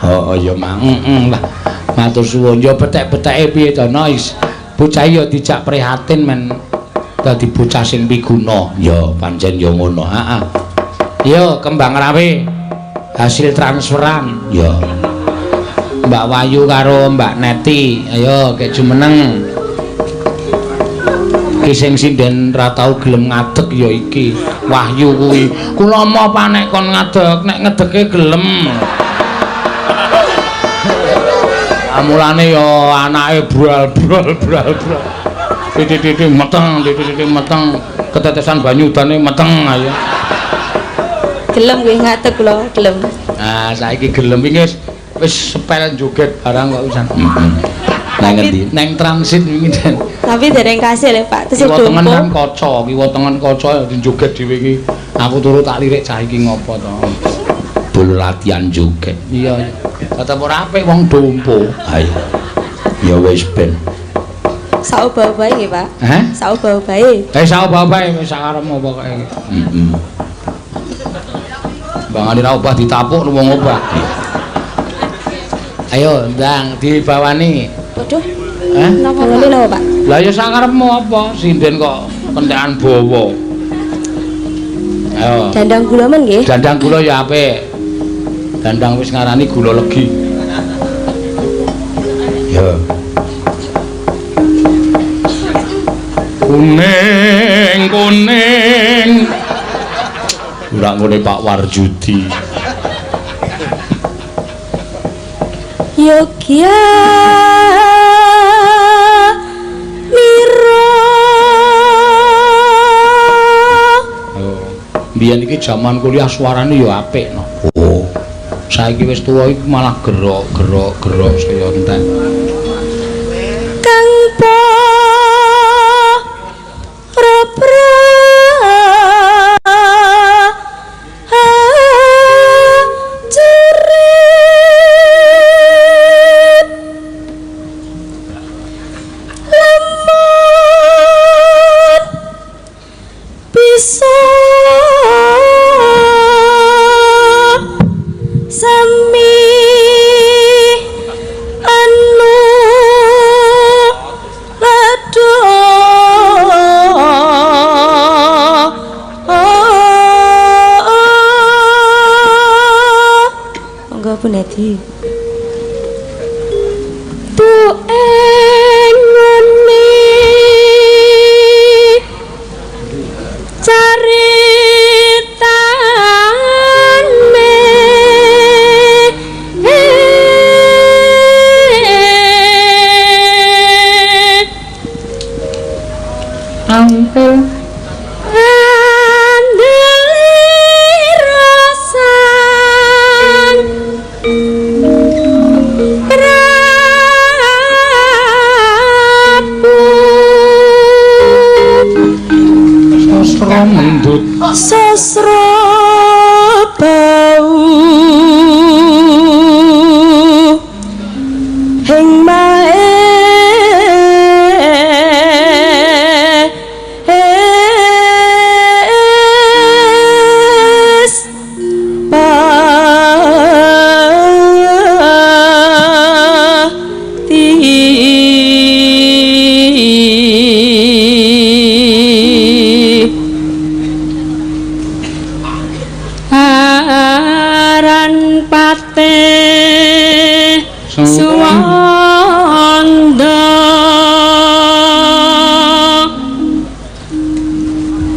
Oh iya, Mak. Heeh lah. Matur suwun. Ya betek-beteke piye to, no? Bocah ya dijak prihatin men dadi bocah sing piguna. Ya pancen ya ngono. Heeh. Yo kembang rawe hasil transferan. Ya. Mbak Wayu karo Mbak Neti, ayo kek jumeneng. Ki sing sinden ra tau gelem ngadeg ya iki. Wahyu kuwi. Kula moh panek kon ngadeg, nek ngedege gelem. Mulane ya anake bral bral bral bral. Titik-titik meteng, titik-titik meteng, ketetesan banyu udane meteng ayo. Gelem nggih ngadeg kula, gelem. Nah, saiki gelem iki wis sepel joget barang kok wisan. Heeh. Nang ngendi? Nang transit wingi Den. Tapi dereng kasil ya, Pak. Tesih Kiwa tengen kan dompo. kaca, kiwa tengen kaca joget dhewe iki. Aku turu tak lirik cah iki ngopo to. Bol latihan joget. Iya, iya. Tetep ora apik wong dompo. Ayo. Ya wis ben. Saobah-obahe nggih, Pak. Hah? Saobah-obahe. Eh saobah-obahe wis sakarepmu pokoke. Heeh. Bangane ra obah ditapuk wong obah. Ayo ndang dibawani. Waduh. Hah? Napa napa, Pak? Lah ya sakarepmu apa? Sinden kok kentekan bawa. Ayo. Dandang gula men nggih. Dandang gula ya apik. Dandang wis ngarani gula legi. Ya. Kuning kuning. Ora ngene Pak Warjudi. Yogya Miro. Oh. Biyen iki jaman kuliah suarane ya apik no. Oh. Saiki wis tuwa iki malah gerok-gerok gerok saya entek. Kang para prajurit lemon bisa sami anu lado. Monggo Bu Nedi. Tu engone caritane Ampel andeli rasan Prabu Sastra mendut. Sasra bau. Juanda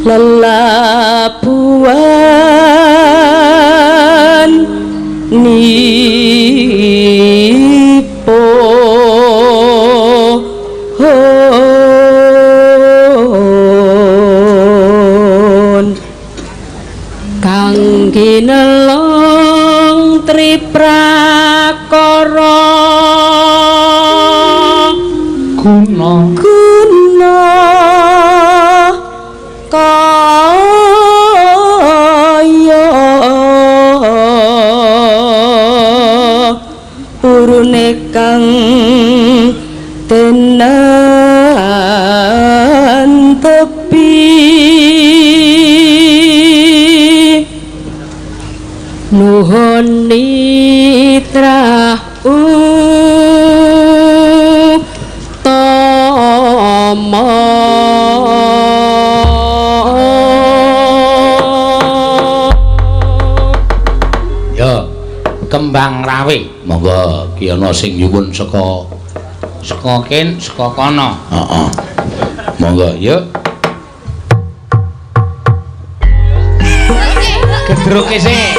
lelabuhan nipo kang ginelong triprakara guna guna kaya purune kang tenan tepi nuhun nitrah utama. Ya, kembang rawe. Monggo ki ana sing nyuwun saka saka ken saka kono. Heeh. Monggo, yuk. Gedruke sik.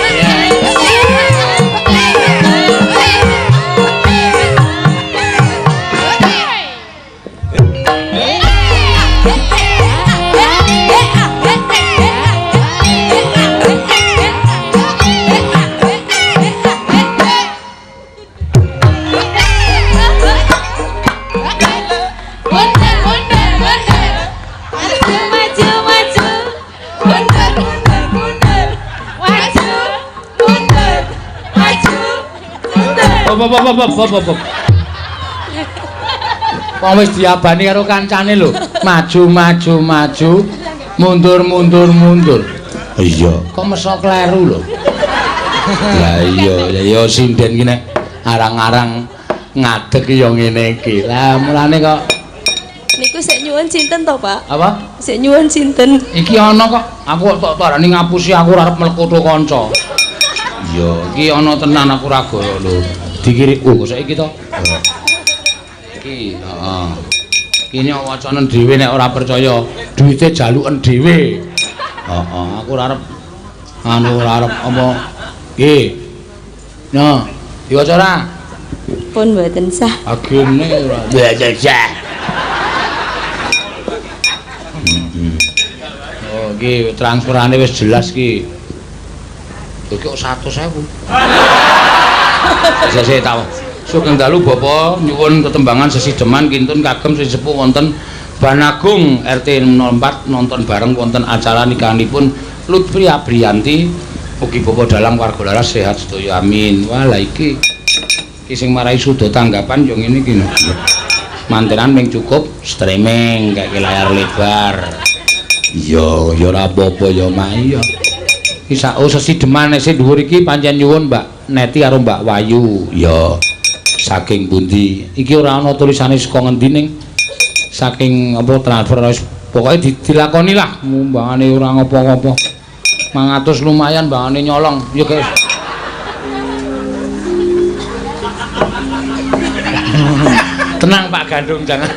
Bop. Wong wis diabani karo kancane lho. Maju maju maju, mundur mundur mundur. Iya, kok meso kleru lho. Lah iya, ya sinden ki nek arang-arang ngadeg ya ngene iki. Lah mulane kok niku sik nyuwun sinten to, Pak? Apa? Sik nyuwun sinten? Iki ana kok. Aku kok tok arani ngapusi aku ora arep mlekuthu kanca. Iya, iki ana tenan aku ora goro lho. Dikirim oh kok saiki to. Iki, heeh. Iki nek wacanen dhewe nek ora percaya, duwite jaluken dhewe. Heeh, aku ora arep anu ora arep apa. Iki. Yo, diwaca ora? Pun mboten sah. Agene ora. Mboten sah. Oh, iki transferane wis jelas iki. Iki kok 100.000. Sesih ta. Sugeng dalu Bapak nyuwun tetembangan sesideman kintun kagem sing sepuh wonten Banagung RT 04 nonton bareng wonten acara nikahanipun Lutfi Abriyanti. Mugi Bapak dalang warga laras sehat sedaya amin. Wah lah iki iki sing marai suda tanggapan yo ngene iki. Mantenan ming cukup streaming kayak layar lebar. Iya, ya ora apa-apa ya Mak iya. Iki sak sesideman sing dhuwur iki pancen nyuwun Mbak Neti karo Mbak Wayu. Ya. Saking pundi? Iki ora ana tulisane saka ngendi ning saking apa transfer wis pokoke dilakoni lah mbangane ora ngopo-ngopo. 500 lumayan mbangane nyolong. Ya guys. Tenang Pak Gandung jangan.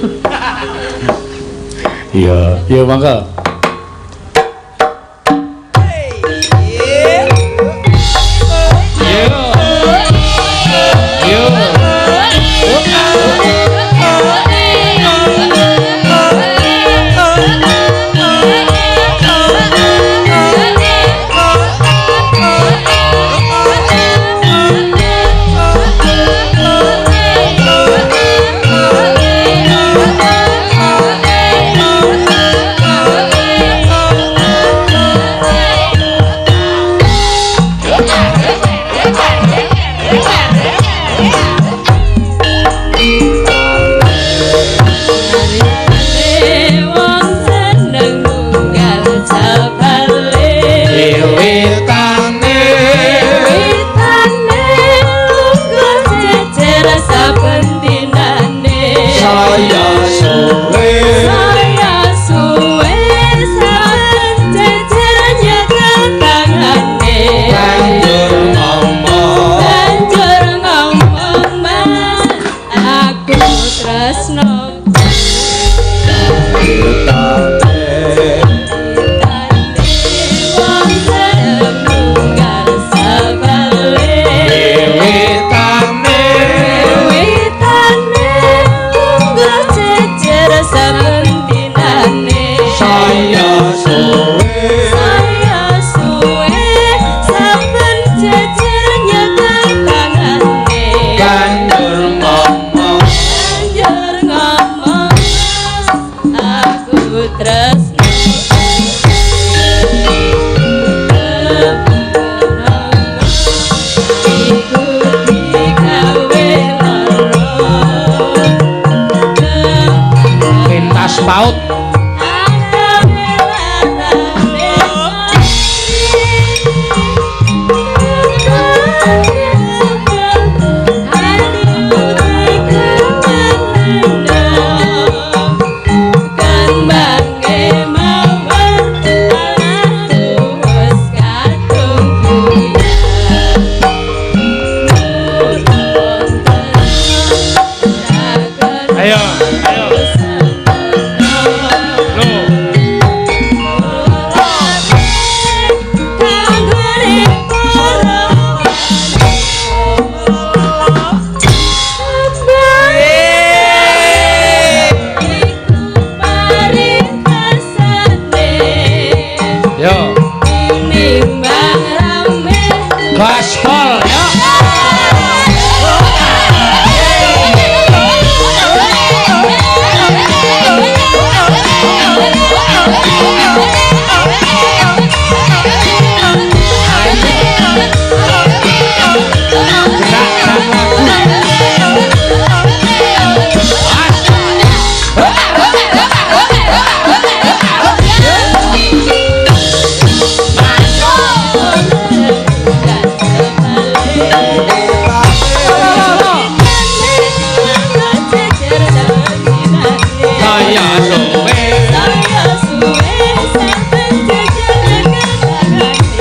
Iya, iya monggo. tresno.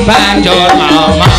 Banjur ngomong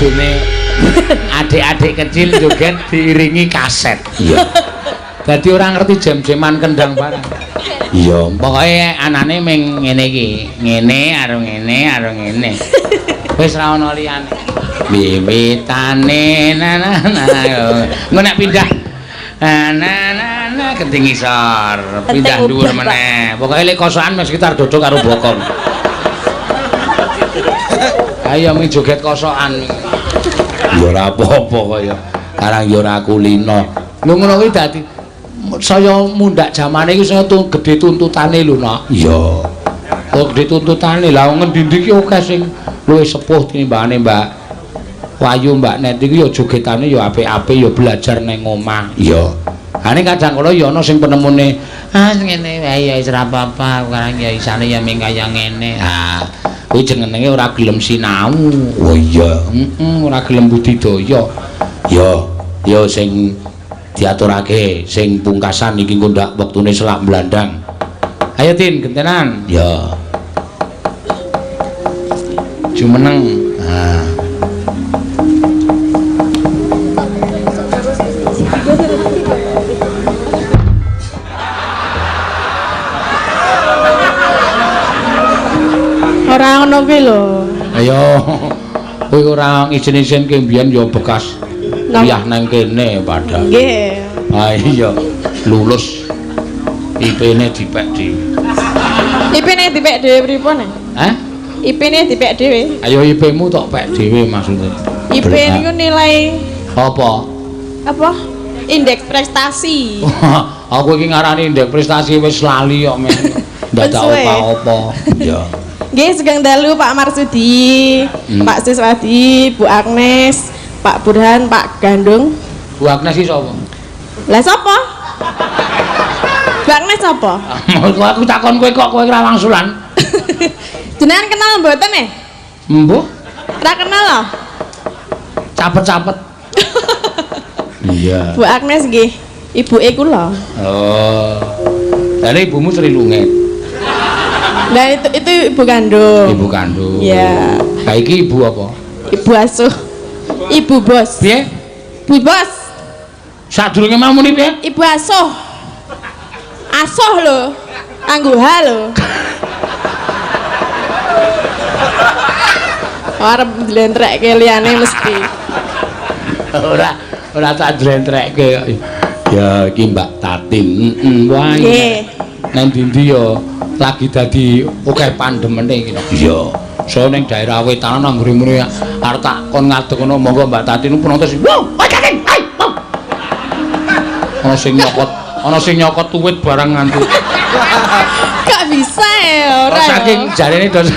dene adik-adik kecil joget diiringi kaset. Iya. Dadi ora ngerti jam-jaman kendang barang. Iya, pokoke anane ming ngene iki, ngene karo ngene karo ngene. Wis ra ono liyane. Wiwitane na na na. Engko nek pindah na na na genting ngisor, pindah dhuwur meneh. Pokoke lek kosokan wis sekitar dodok karo bokong. Ayo mi joget kosokan. Ya ora apa-apa kaya karang ya ora kulino. Lho ngono kuwi dadi saya mundhak jamane iki saya gedhe tuntutane lho, Nak. Iya. Oh gedhe tuntutane. Lah ngendi-endi iki akeh sing luwih sepuh tinimbangane Mbak Wayu, Mbak Net iki ya jogetane ya apik-apik ya belajar nang omah. Iya. Ane kadang kala ya ana sing penemune, ah ngene wae ya wis ora apa-apa, karang ya isane ya ming kaya ngene. Ah, kuwi jenenge ora gelem sinau. Oh iya, heeh, ora gelem budidaya. Ya, ya sing diaturake sing pungkasan iki engko ndak wektune selak mblandang. Ayo Tin, gentenan. Ya. Jumeneng. Ha. Ora ngono kuwi lho. Ayo. Kowe ora izin-izin ke mbiyen ya bekas kuliah nang kene padahal. Nggih. Ha iya, lulus IP-ne dipek dhewe. IP-ne dipek dhewe pripun? Hah? IP-ne dipek dhewe. Ayo IP-mu tok pek dhewe maksudnya. IP niku nilai apa? Apa? Indeks prestasi. Aku iki ngarani indeks prestasi wis lali kok men. Ndadak apa-apa. Iya. Nggih, sugeng dalu Pak Marsudi, Pak Siswadi, Bu Agnes, Pak Burhan, Pak Gandung. Bu Agnes iki sapa? Lah sapa? Bu Agnes sapa? Aku takon kowe kok kowe ora wangsulan. Jenengan kenal mboten e? Mbuh. Ora kenal lho. Capet-capet. Iya. Bu Agnes nggih, ibuke kula. Oh. Lah ibumu Sri Lungit. Nah itu ibu kandung. Ibu kandung. Iya. Lah iki ibu apa? Ibu asuh. Ibu bos. Piye? Bu bos. Sadurunge mau muni piye? Ibu asuh. Asuh lho. Anggo H lho. Arep njlentrekke liyane mesti. Ora tak njlentrekke. Ya iki Mbak Tatin. Heeh, wah. Nggih. Nang ndi-ndi ya lagi dadi akeh pandemene iki. Iya. Saya ning daerah wetanan anggere muni arep tak kon ngadeg ngono monggo Mbak Tatin penonton sing wow, Tatin, ayo. Ana sing nyokot, ana sing nyokot tuwit barang nganti. Gak bisa ya ora. Saking jarene dos.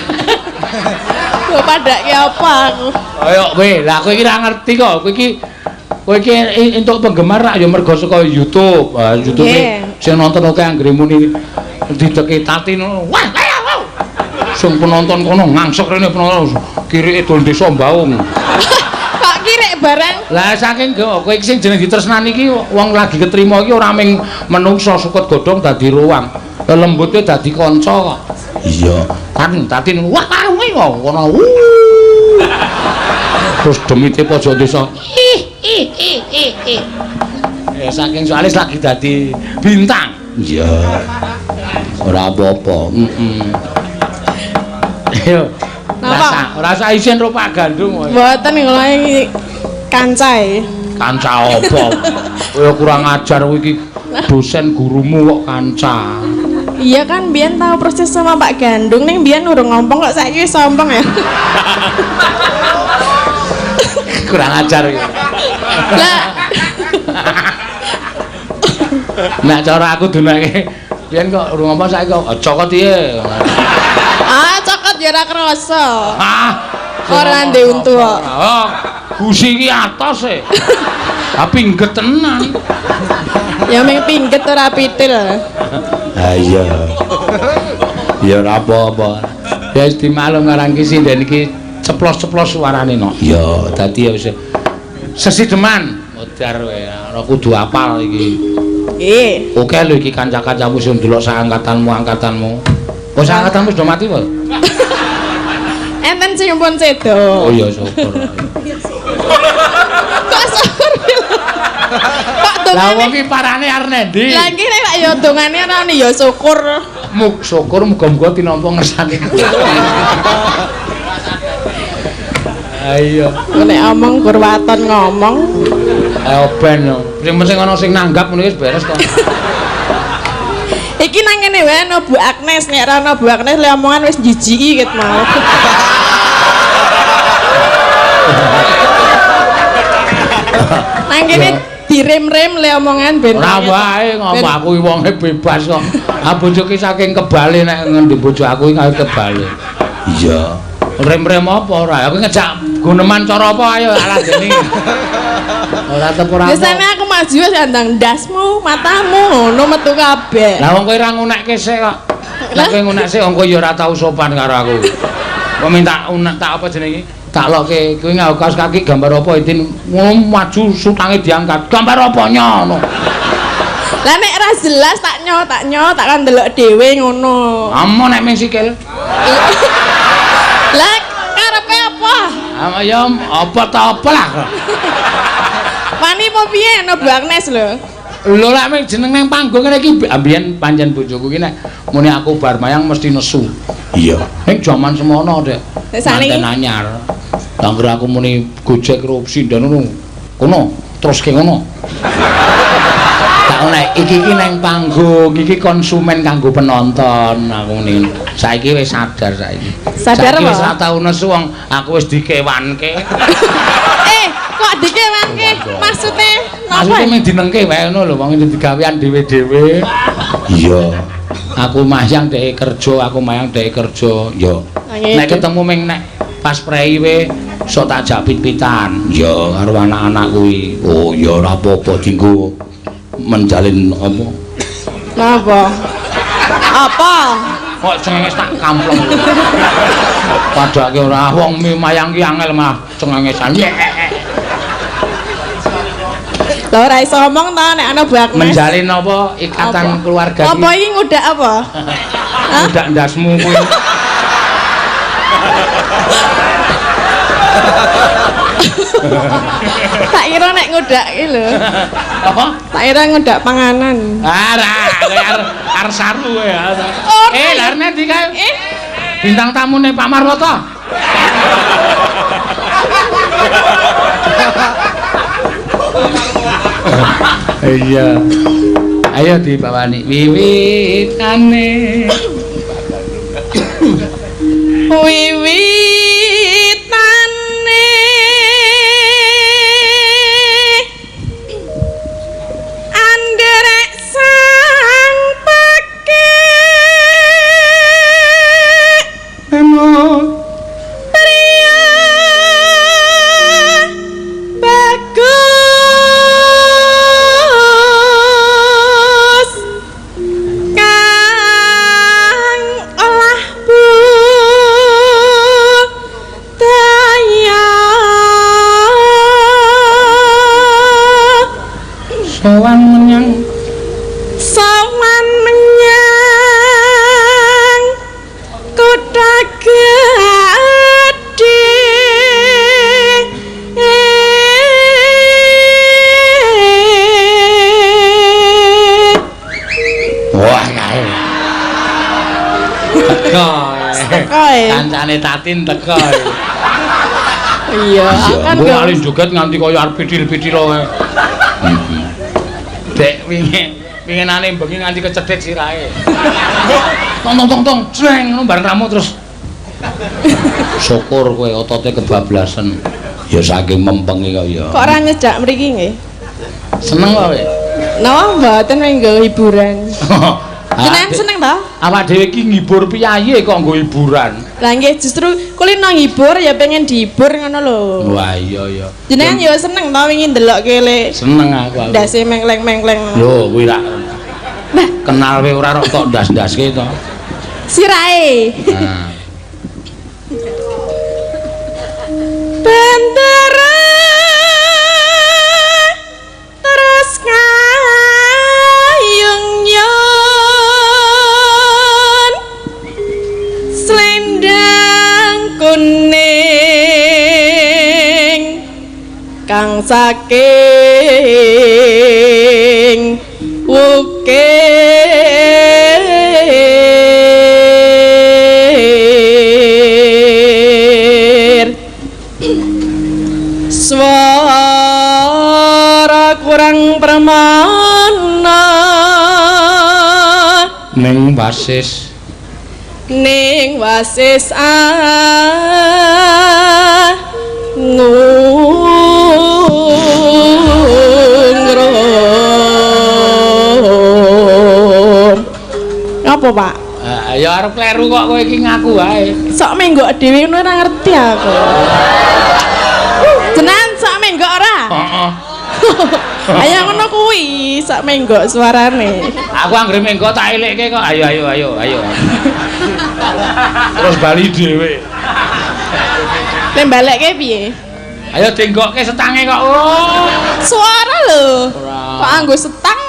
Kok padake apa aku? Ayo kowe, lah kowe iki ora ngerti kok. Kowe iki entuk penggemar rak ya mergo saka YouTube. Ha YouTube sing nonton akeh anggere muni dideki Tatin ngono. Wah, ayo. Sing penonton kono ngangsek rene penonton kirike dol desa Mbaung. Kok kirik barang? Lah saking kowe iki sing jeneng ditresnani iki wong lagi ketrima iki ora mung menungsa sukut godhong dadi ruang. Lembute dadi kanca kok. Iya. Kan Tatin wah kowe kono. Terus demite pojok desa. Ih ih ih ih ih. Ya saking soalé lagi dadi bintang. Iya. Ora apa-apa. Heeh. Ayo. Rasa isin ro Pak Gandung kowe. Mboten kula iki kancae. Kanca apa? Kowe kurang ajar kowe iki dosen gurumu kok kanca. Iya kan biyen tahu proses sama Pak Gandung ning biyen urung ngompong kok saiki wis sombong ya. Kurang ajar iki. Lah. Nek cara aku dunake biyen kok urung ngompong saiki kok cokot piye. Ah, cokot ya ora krasa. Ah, ora ndek untu kok. Oh, gusi iki atos e. Ha pingget tenan. Ya ming pingget ora pitil. Ha iya. Ya ora apa-apa. Ya wis dimaklum karang iki sinden iki ceplos-ceplos suarane no. Ya, dadi ya wis sesideman modar kowe ora kudu apal iki. Nggih. Oke lho iki kanca-kancamu sing ndelok sak angkatanmu. Oh, sak angkatanmu wis do mati po? Enten sing pun sedo. Oh iya syukur. Kok syukur? Kok dongane? Lah wong iki parane arep nendi? Lah iki nek ya dongane ora ya syukur. Mug syukur muga-muga tinampa ngersane. Ayo. Nek omong gur waton ngomong. Ayo ben yo. Sing penting ana sing nanggap ngono wis beres kok. Iki nang kene wae ana Bu Agnes, nek ora ana Bu Agnes le omongan wis jijiki ket mau. Nang kene direm-rem le omongan ben. Ora wae ngopo aku iki wonge bebas kok. Ah bojoku saking kebale nek ngendi bojo aku iki kebale. Iya. Rem-rem apa ora? Aku ngejak guneman cara apa ayo aladene. Ora tep ora. Biasane aku maju wis andang ndasmu, matamu ngono metu kabeh. Lah wong kowe ora ngunekke sik kok. Lah kowe ngunek sik wong kowe ya ora tau sopan karo aku. Kok minta unek tak apa jenenge? Tak loke kowe nganggo kaos kaki gambar apa Itin ngono maju sutange diangkat. Gambar apa nyono? Lah nek ora jelas tak nyo tak kan ndelok dhewe ngono. Amo nek ming sikil. Lah karepe Ya apa ta apa lah. Wani apa piye ana Bu Agnes lho. Lho lek mung jeneng nang panggung ngene iki ambiyen pancen bojoku ki nek muni aku bar mayang mesti nesu. Iya. Ning jaman semono, Dek. Nek Manten anyar. Angger aku muni gojek karo sinden ngono. Kono terus ke ngono. Tak ngono iki iki nang panggung, iki konsumen kanggo penonton aku muni. Saiki wis sadar saiki. Sadar Saiki wis apa? ora tau nesu wong aku wis dikewanke. Kok dikewanke? Maksude napa? Maksudnya mung dinengke wae ngono lho, wong iki digawean dhewe-dhewe. Iya. Aku mayang dhek kerja, aku mayang dhek kerja. Ya. Nek ketemu ming nek pas prei we sok tak jak pit-pitan. Ya karo anak-anak kuwi. Oh ya ora apa-apa dienggo menjalin apa? Napa? Apa? Kok cengenges tak kampleng. Padake ora wong mayang ki angel mah cengengesan. Lho ora iso ngomong ta nek ana Bu Agnes. Menjalin apa ikatan Apa? keluarga Apa iki ngudak apa? Ngudak ndasmu kuwi. Tak kira nek ngudak iki lho. Apa? Tak kira ngudak panganan. Ora, kowe arep saru kowe. Lha arep ndi kae? Bintang tamune Pak Marwoto. Iya. Ayo dibawani wiwitane. Wiwitane anderek sang pake pria bagus kang olah budaya Sowan menyang sowan menyang kutha gedhe. Wah kae. Teko. Teko e. Kancane Tatin teko. Iya, kan Engko ali joget nganti kaya arep pitil-pitil wae. Dek wingi winginane bengi nganti kecedhek sirahe. Tong tong tong tong, jreng ngono bareng ramu terus. Syukur kowe otote kebablasan. Ya saking mempengi kok ya. Kok ora nyedak mriki nggih? Seneng kok kowe. Napa mboten nggo hiburan. Jenengan seneng ta? Awak dhewe iki ngibur piyayi kok nggo hiburan. Lah nggih justru kulino ngibur ya pengen dihibur ngono lho. Wah iya iya. Jenengan ya seneng ta wingi ndelok kele. Seneng aku. Ndase mengkleng-mengkleng. Lho kuwi rak. Kenal kowe ora rok tok ndas-ndaske to. Sirahe. Nah. Bendera terus ngayung yon selendang kuning kang saking wukir suara kurang permana ning wasis ning wasis angrum. Apa Pak? Ya arep kleru kok kowe iki ngaku wae. Sok menggok dhewe ngono ora ngerti aku. Jenengan sok menggok ora? Heeh. Ayo ngono kuwi, sok menggok suarane. Aku anggere menggok tak elikke kok. Ayo ayo ayo ayo. Terus bali dhewe. Nek balekke piye? Ayo denggokke setange kok. Oh. Suara lho. Ora. Kok anggo setang?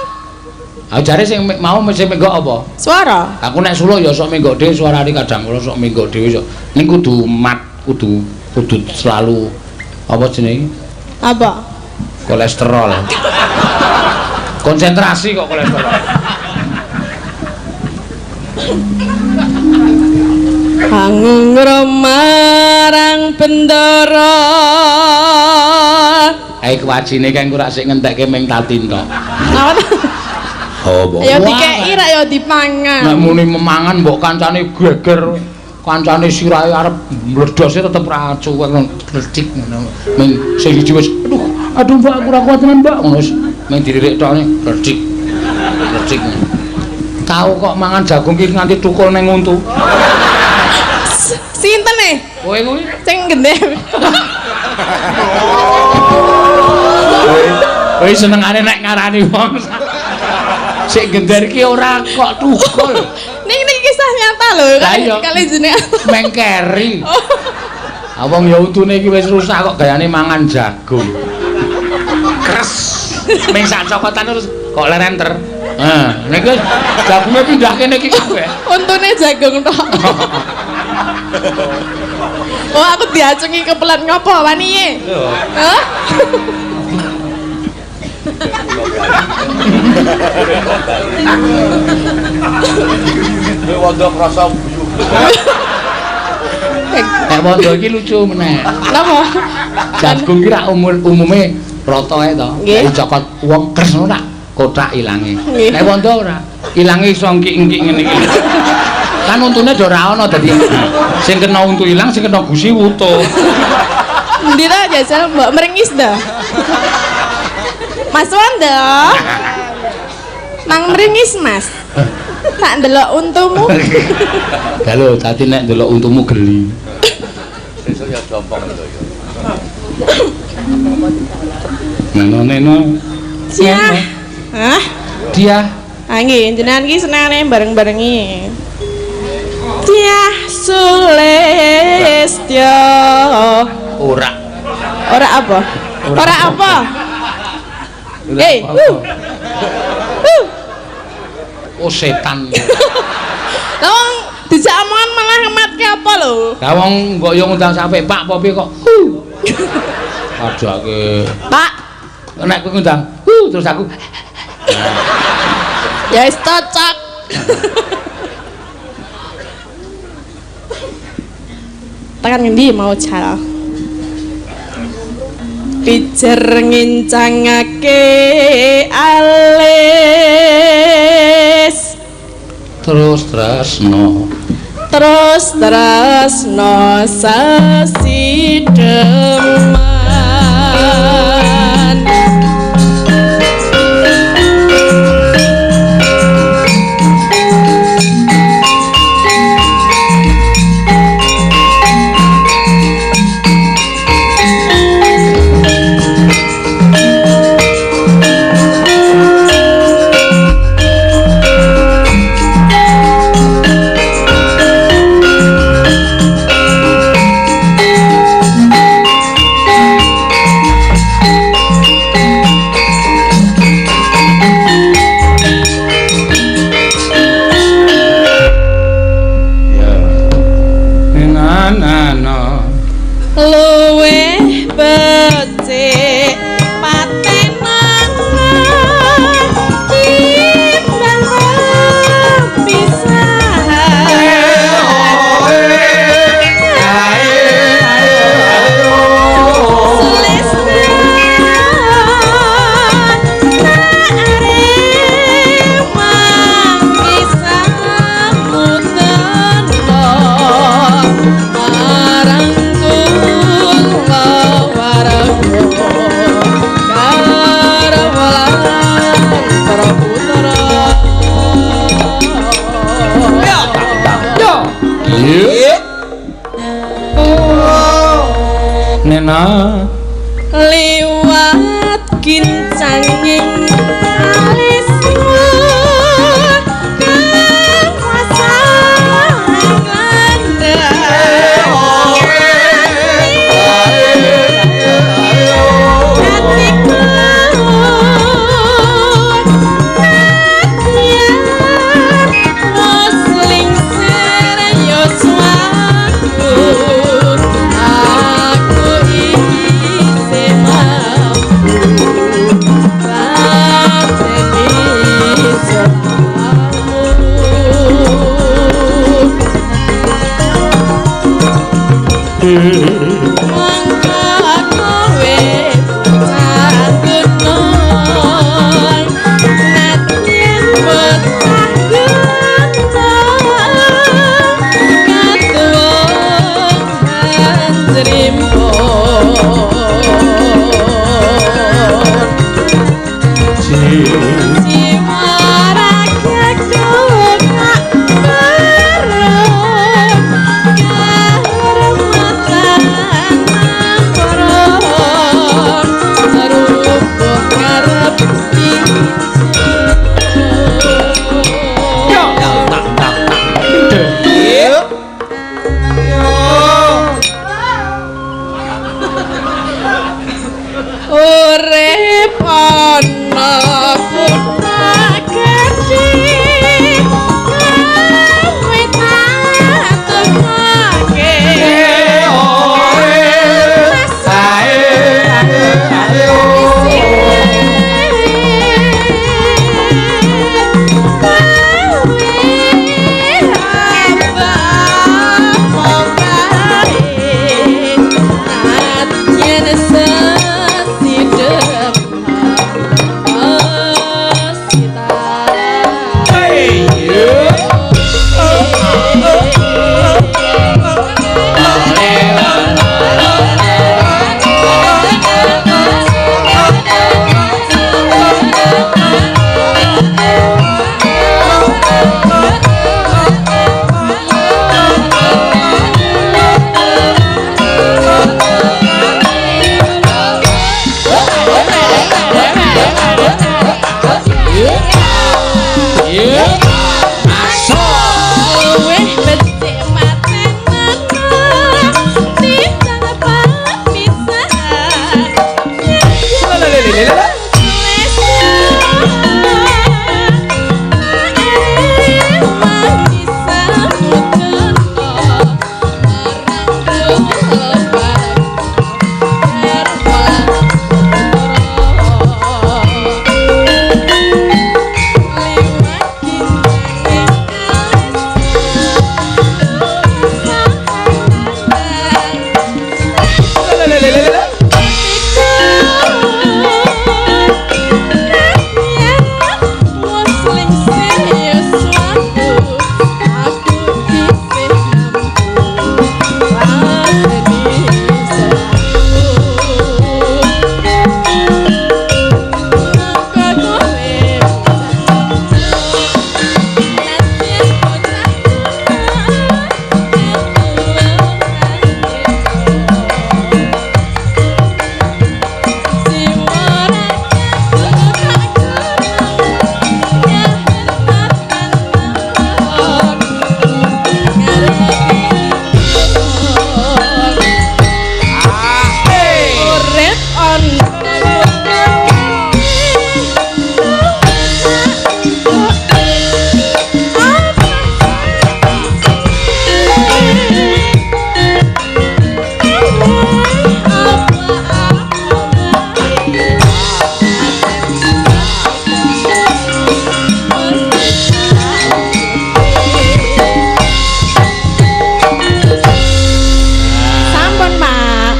Ah jare sing mau sing menggok apa? Suara. Aku nek suluk ya sok menggok dhewe suarane kadang kula sok menggok dhewe sok. Ning kudu mat. Kudu kudu selalu apa jenenge? Apa? Kolesterol. Konsentrasi kok kolesterol. Hangungra marang bendara. Ae kuwajine kang ora sik ngentekke ming tatin tok. Napa? Oh, ya dikeki ra ya dipangan. Nek muni memangan mbok kancane geger, kancane sirahe arep mledhose tetep ra cuwek glecik ngono. Ming sing siji wis aduh, aduh Mbak aku ora kuat tenan Mbak ngono wis ming diririk tok glecik. Glecik. Tau kok mangan jagung ki nganti tukul ning untu. Sinten e? Kowe kuwi sing gendhe. Kowe senengane nek ngarani wong. Sik gender iki ora kok tukul. Niki niki kisah nyata lho, kali jenengan. Mengkeri. Ah wong ya untune iki wis rusak kok gayane mangan jagung. Kres. Ming sak cokotan terus kok leren ter. Heh, niki jagunge pindah kene iki kabeh. Untune jagung tok. Oh, aku diacungi kepelan ngopo waniye? Hah? Wondo krasa guyu. Nek wondo iki lucu meneh. Napa? Jagung ki rak umume rata ae to. Nek cokot wong kres ngono rak kothak ilange. Nek wondo ora, ilange iso ngkik-ngkik ngene iki. Kan untune do ora ana dadi sing kena untu ilang, sing kena gusi wutuh. Endi ta jajal mbok meringis ta? Mas Wondo. Mang meringis, Mas. Tak ndelok untumu. Lah lho, dadi nek ndelok untumu geli. Sesuk ya jompong lho ya. Neno neno. Dia. Hah? Dia. Ah nggih, jenengan iki senengane bareng-barengi. Dia Sulistyo. Ora. Ora apa? Ora apa? Hei, Oh setan. Lah wong dijak omongan malah ngematke apa lho? Lah wong mbok yo ngundang sampe Pak apa piye kok. Padake. Pak, nek kowe ngundang, terus aku. Ya wis cocok. Tekan ngendi mau jal? Pijer ngincangake alis terus tresno terus tresno sasideman. Nena liwat kincanging alismu kang landhep atiku nadyan wis lingsir yuswaku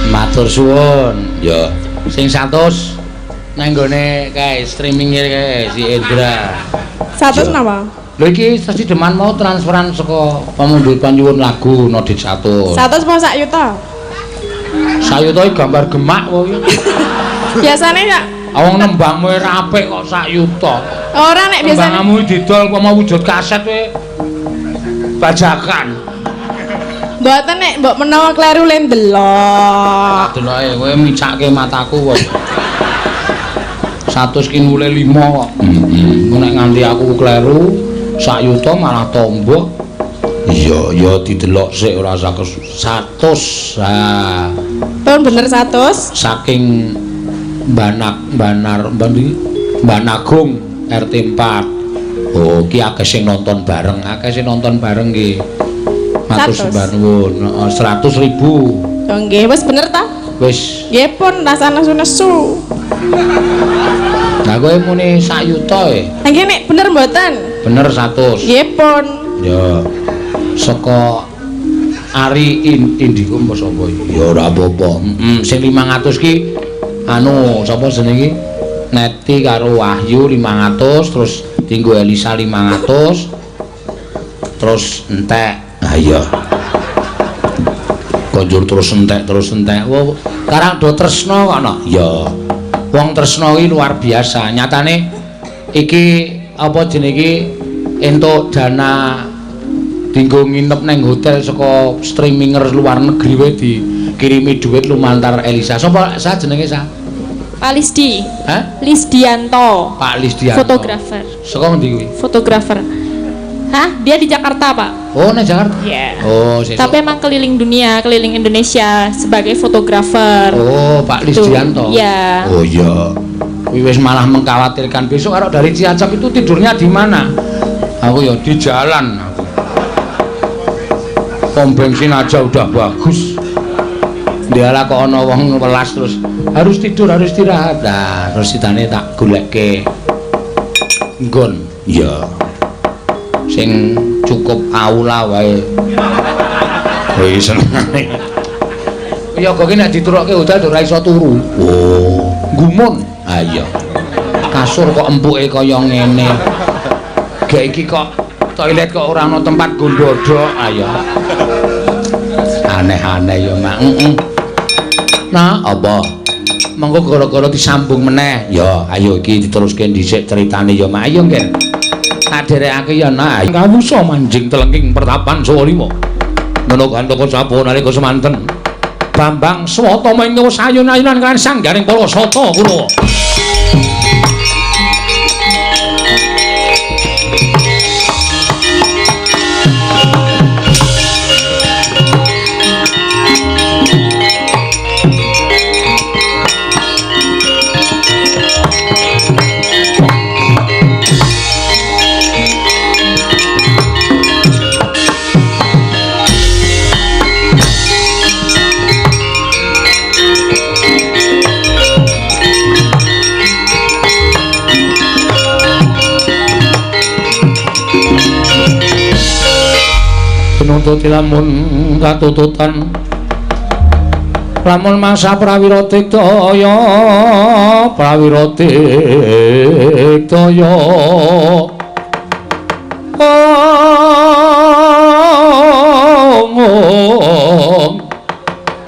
Matur suwun. Ya, sing 100 nang nggone kae streaming kae si Endra. 100 napa? Lho iki sesideman mau transferan saka pamundhut panyuwun lagu Nodit 100. 100 apa sak yuta? Sak yuta iki gambar gemak wae. Biasane sak wong nembangmu ora apik kok sak yuta. Ora nek biasane nembangmu didol apa mau wujud kaset kowe bajakan. Mboten nek mbok menawa kleru le ndelok. Deloke kowe micake mataku kok. 100 ki nule 5 kok. Heeh. Nek nganti aku kleru sak yuta malah tombok. Iya, ya didelok sik ora usah 100. Ha. Pun bener 100. Saking Banak Banar Mbanagung RT 4. Oh, ki akeh sing nonton bareng, akeh sing nonton bareng ki. Matur sembah nuwun. Heeh, 100.000. Oh nggih, wis bener ta? Wis. Nggih pun rasane nesu-nesu. Lah kowe muni sak yuta e. Lah nggih nek bener mboten? Bener 100. Nggih pun. Ya. Saka Ari Indigo apa sapa iki? Ya ora apa-apa. Heeh, sing 500 ki anu sapa jenenge iki? Neti karo Wahyu 500, terus dinggo Elisa 500. Terus entek. Ha iya. Konjur terus entek, terus entek. Wah, karang do tresna kok no. Ya. Wong tresna iki luar biasa. Nyatane iki apa jenenge iki entuk dana dinggo nginep nang hotel saka streaminger luar negeri wae dikirimi duit lumantar Elisa. Sapa sa jenenge sa? Pak Lisdi. Hah? Lisdianto. Pak Lisdianto. Fotografer. Saka ngendi kuwi? Fotografer. Hah? Dia di Jakarta, Pak. Oh, nang Jakarta. Iya. Oh, sesuk. Tapi emang keliling dunia, keliling Indonesia sebagai fotografer. Oh, Pak Lisdianto. Iya. Oh iya. Kuwi wis malah mengkhawatirkan besok kalau dari Cilacap itu tidurnya di mana? Aku ya di jalan aku. Pom bensin aja udah bagus. Ndialah kok ana wong welas terus harus tidur, harus istirahat. Nah, terus sitane tak golekke nggon. Iya. Sing cukup aula wae. Wis senengane. Ya kok ki nek diturokke hotel ora iso turu. Oh, gumun. Ha iya. Kasur kok empuke kaya ngene. Gek iki kok toilet kok ora ana tempat nggo ndodhok. Ha iya. Aneh-aneh ya, Mak. Heeh. Nah, apa? Monggo gara-gara disambung meneh. Ya, ayo iki diteruske dhisik critane ya, Mak. Ayo, Ngen. Tak dherekake ya, Nak. Kawusa manjing telengking pertapan saha lima. Nono gantaka sapa nalika semanten. Bambang Swatama ing sayun-ayunan kan sanggaring para sata Kurawa. Pinututi lamun katututan lamun masa prawira tiktaya prawira tiktaya om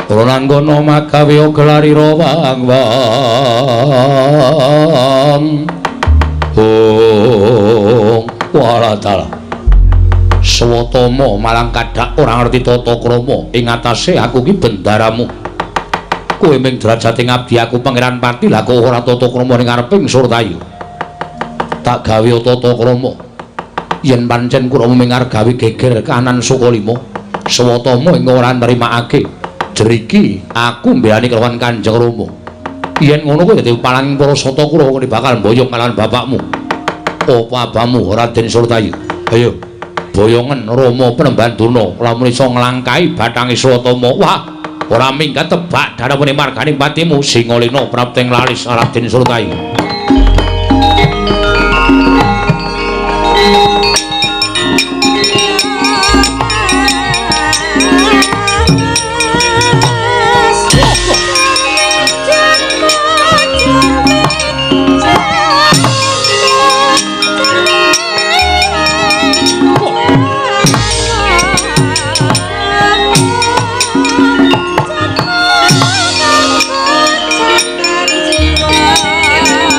Prananggana magawe gelarira wang wang ong walatala Swatama malang kadak ora ngerti tata krama ing atase aku ki bendaramu. Kowe ming derajate ngabdi aku Pangeran Pati lah kok ora tata krama ning ngareping Surtayu. Tak gawe tata krama. Yen pancen kurawa ming arep gawe geger kanan Sukalima, Swatama ing ora nrimakake. Jeriki aku mbelani kelawan Kanjeng Rama. Yen ngono kowe dadi palang para sata Kurawa bakal mboyong kalawan bapakmu. Apa abamu Raden Surtayu? Ayo. Boyongen Rama Penemban Durna lamun iso nglangkahi bathange Swatama. Wah, ora minggat tebak daramune marganing patimu Singalena prapting laris Raden Surtayu. Jiwa.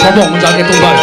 Ngomong mencari tumbal.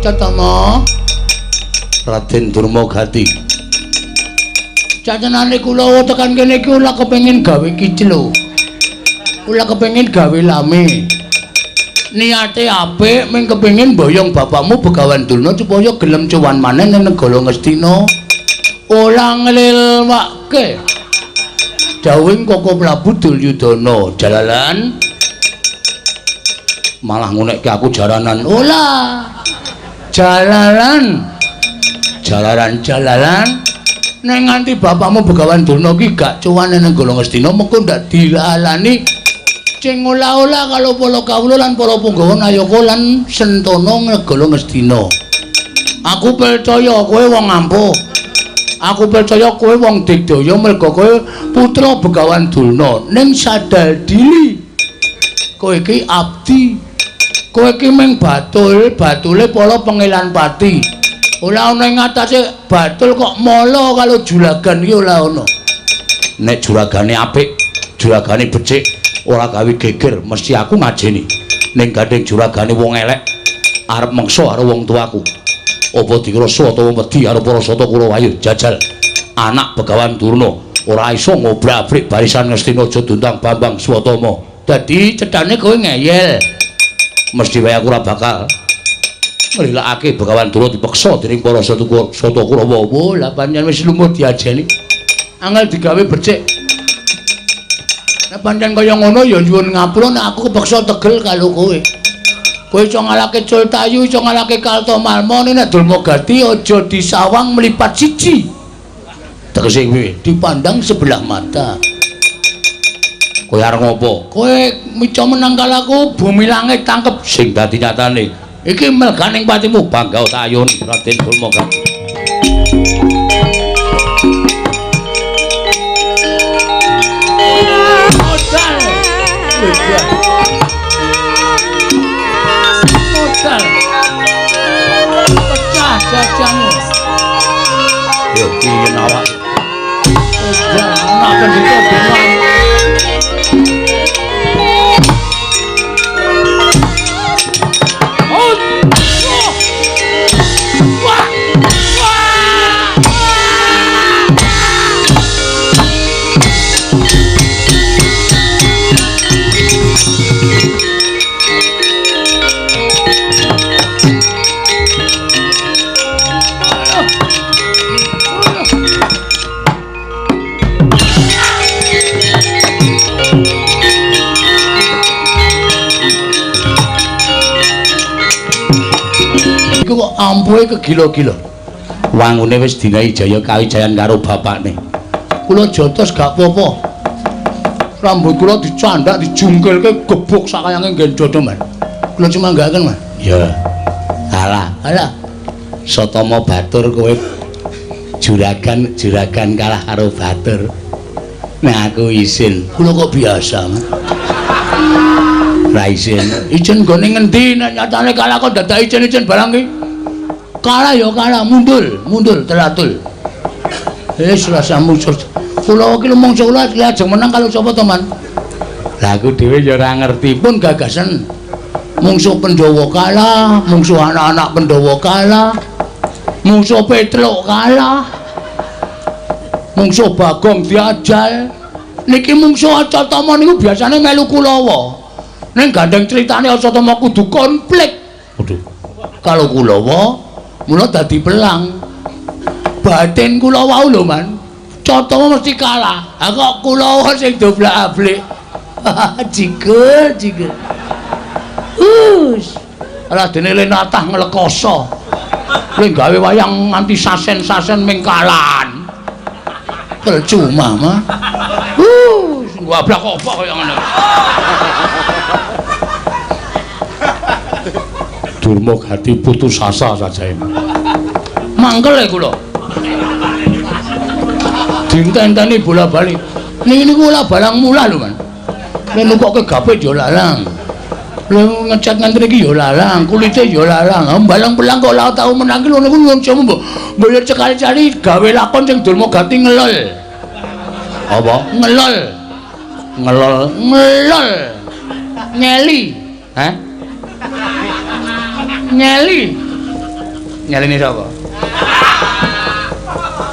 Tama Raden Durmagati. Catenane kula tekan kene iki ora kepengin gawe kiclo. Kula kepengin gawe lame. Niate apik ming kepengin boyong bapakmu Begawan Durna supaya gelem cuwan maneh ning negara Ngastina. Ora nglilwake. Dawuhing Koko Prabu Duryudana, jalalan malah ngunekke aku jaranan. Ora. Jalalan jalalan jalalan nek nganti bapakmu Begawan Durna ki gak cuwan nang Negara Ngastina mengko ndak dilalani sing olah-olah kalau para kawula lan para punggawa Nayaka lan Sentana Negara Ngastina. Aku percaya kowe wong ampuh, aku percaya kowe wong digdaya merga kowe putra Begawan Durna, ning sadar diri kowe iki abdi. Kowe iki mung batul, batule para pengelan pati. Ora ana ing atase batul kok mala kalau juragan iki ora ana. Nek juragane apik, juragane becik, ora gawe geger, mesti aku ngajeni. Ning gandeng juragane wong elek, arep meksa karo wong tuaku. Apa dikira utawa wedi karo para Sata Kurawa? Ayo jajal. Anak Begawan Durna ora iso ngobrak-abrik barisan Ngastina aja diundang Bambang Swatama. Dadi cethane kowe ngeyel. Mesti wae aku ora bakal nglilakake Begawan Durna dipeksa dening para Sata Kurawa. Oh, lah pancen wis lumur diajeni. Angel digawe becik. Nek pancen kaya ngono ya nyuwun ngapura nek aku kepeksa tegel karo kowe. Kowe iso ngalahke Cultayu, iso ngalahke Kartomarma, nek Durmagati aja disawang mlipat siji. Tegese kuwi dipandang sebelah mata. Kowe arep ngopo? Kowe mica menang kalaku bumi langit tangkep sing dadi nyatane. Iki melganing patimu bangga tayun Raden Durmagati. Modal. Modal. Pecah jajanmu. Yo piye awak. Anak pendeta bingung. Iku kok ampuhe kegila-gila. Wangune wis dinahi Jaya Kawijayan karo bapakne. Kula jotos gak apa-apa. Rambut kula dicandak dijungkelke gebuk sakayange nggen dada, Man. Kula cuma nggaken, Man. Ya. Alah, alah. Satama batur kowe juragan-juragan kalah karo batur. Nah aku isin. Kula kok biasa, Man. Ra isin. Isin nggone ngendi nek nyatane kalah kok dadak isin-isin barang iki. Kalah ya kalah, mundur, mundur teratul. Wis rasa musuh. Kula iki mung kula lajeng menang kalau sapa to, Man? Lah aku dhewe ya ora ngerti pun gagasan. Mungsuh Pandhawa kalah, mungsuh anak-anak Pandhawa kalah. Mungsuh Petruk kalah. Mungsuh Bagong diajal. Niki mungsuh Acatama niku biasane melu Kulawa. Ning gandeng critane Acatama kudu konflik. Waduh. Kalau Kulawa mula dadi pelang. Batin kula wau lho, Man. Acatama mesti kalah. Ha kok Kulawa sing doblak-ablik. Jigel, jigel. Us. Radene le natah nglekoso. Le gawe wayang nganti sasen-sasen ming kalahan. Percuma, mah. Sing ablak apa kaya ngene. Durmagati putus asa saja. Mangkel e kula. Dintenteni bola-bali. Niki niku ora barang mulah lho, Man. Nek nukokke gapit ya larang. Lha ngecat ngantri iki ya larang, kulite ya larang. Balang pelang kok ora tau menang ki lho niku nyuwun sewu mbok. Mbok cekali-cali gawe lakon sing Durmagati ngelol. Apa? Ngelol. Ngelol, ngelol. Nyeli. Hah? Nyeli. Nyeline sapa?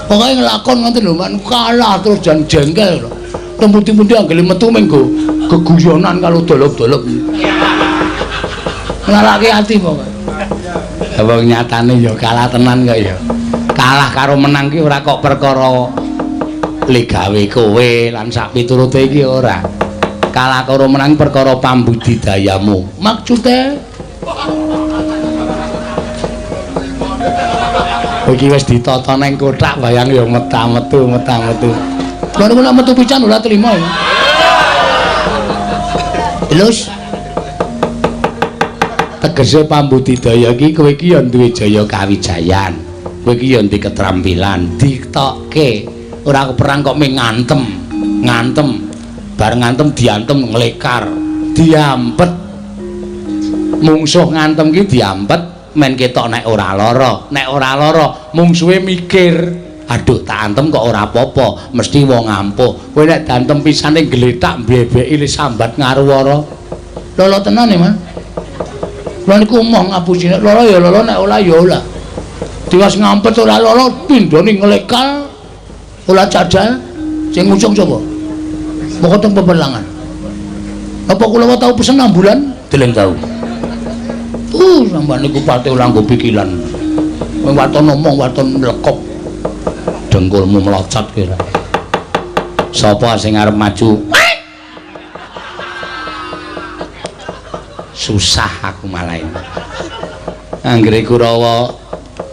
Pokoke nglakon ngoten lho, Man, kalah terus jan jengkel lho. Temputi-pundi anggere metu menggo geguyonan karo dolop-dolop. Nglarake ati pokoke. Lah wong nyatane ya kalah tenan kok ya. Kalah karo menang ki ora kok perkara legawe kowe lan sak piturute iki ora. Kalah karo menang perkara pambudidayamu. Maksude iki wis ditata nang kothak bayang ya meta-metu meta-metu. Lha niku nek metu pisan ora trima ya. Terus tegese pambudidaya iki kowe iki ya duwe jaya kawijayan. Kowe iki ya duwe ketrampilan, ditokke. Ora perang kok mung ngantem, ngantem. Bar ngantem diantem nglekar, diampet. Mungsuh ngantem ki diampet men ketok nek ora lara, nek ora lara mungsuhe mikir, aduh tak antem kok ora apa-apa, mesti wong ampuh. Kowe nek diantem pisane gletak mbebeki le sambat ngaruwara. Lala tenan e, Man. Kula niku omong ngapusi nek lara ya lara, nek ora ya ora. Tiwas ngampet ora lara, pindhone nglekal, ora cadal, sing ngucung sapa? Pokoke teng peperangan. Apa kula tau pesen ambulan? Deleng tau. Sampeyan niku pate ora nggo pikiran. Wong waton omong, waton mlekop. Dengkulmu melocot kira. Sapa sing arep maju? Susah aku malah ini. Anggere Kurawa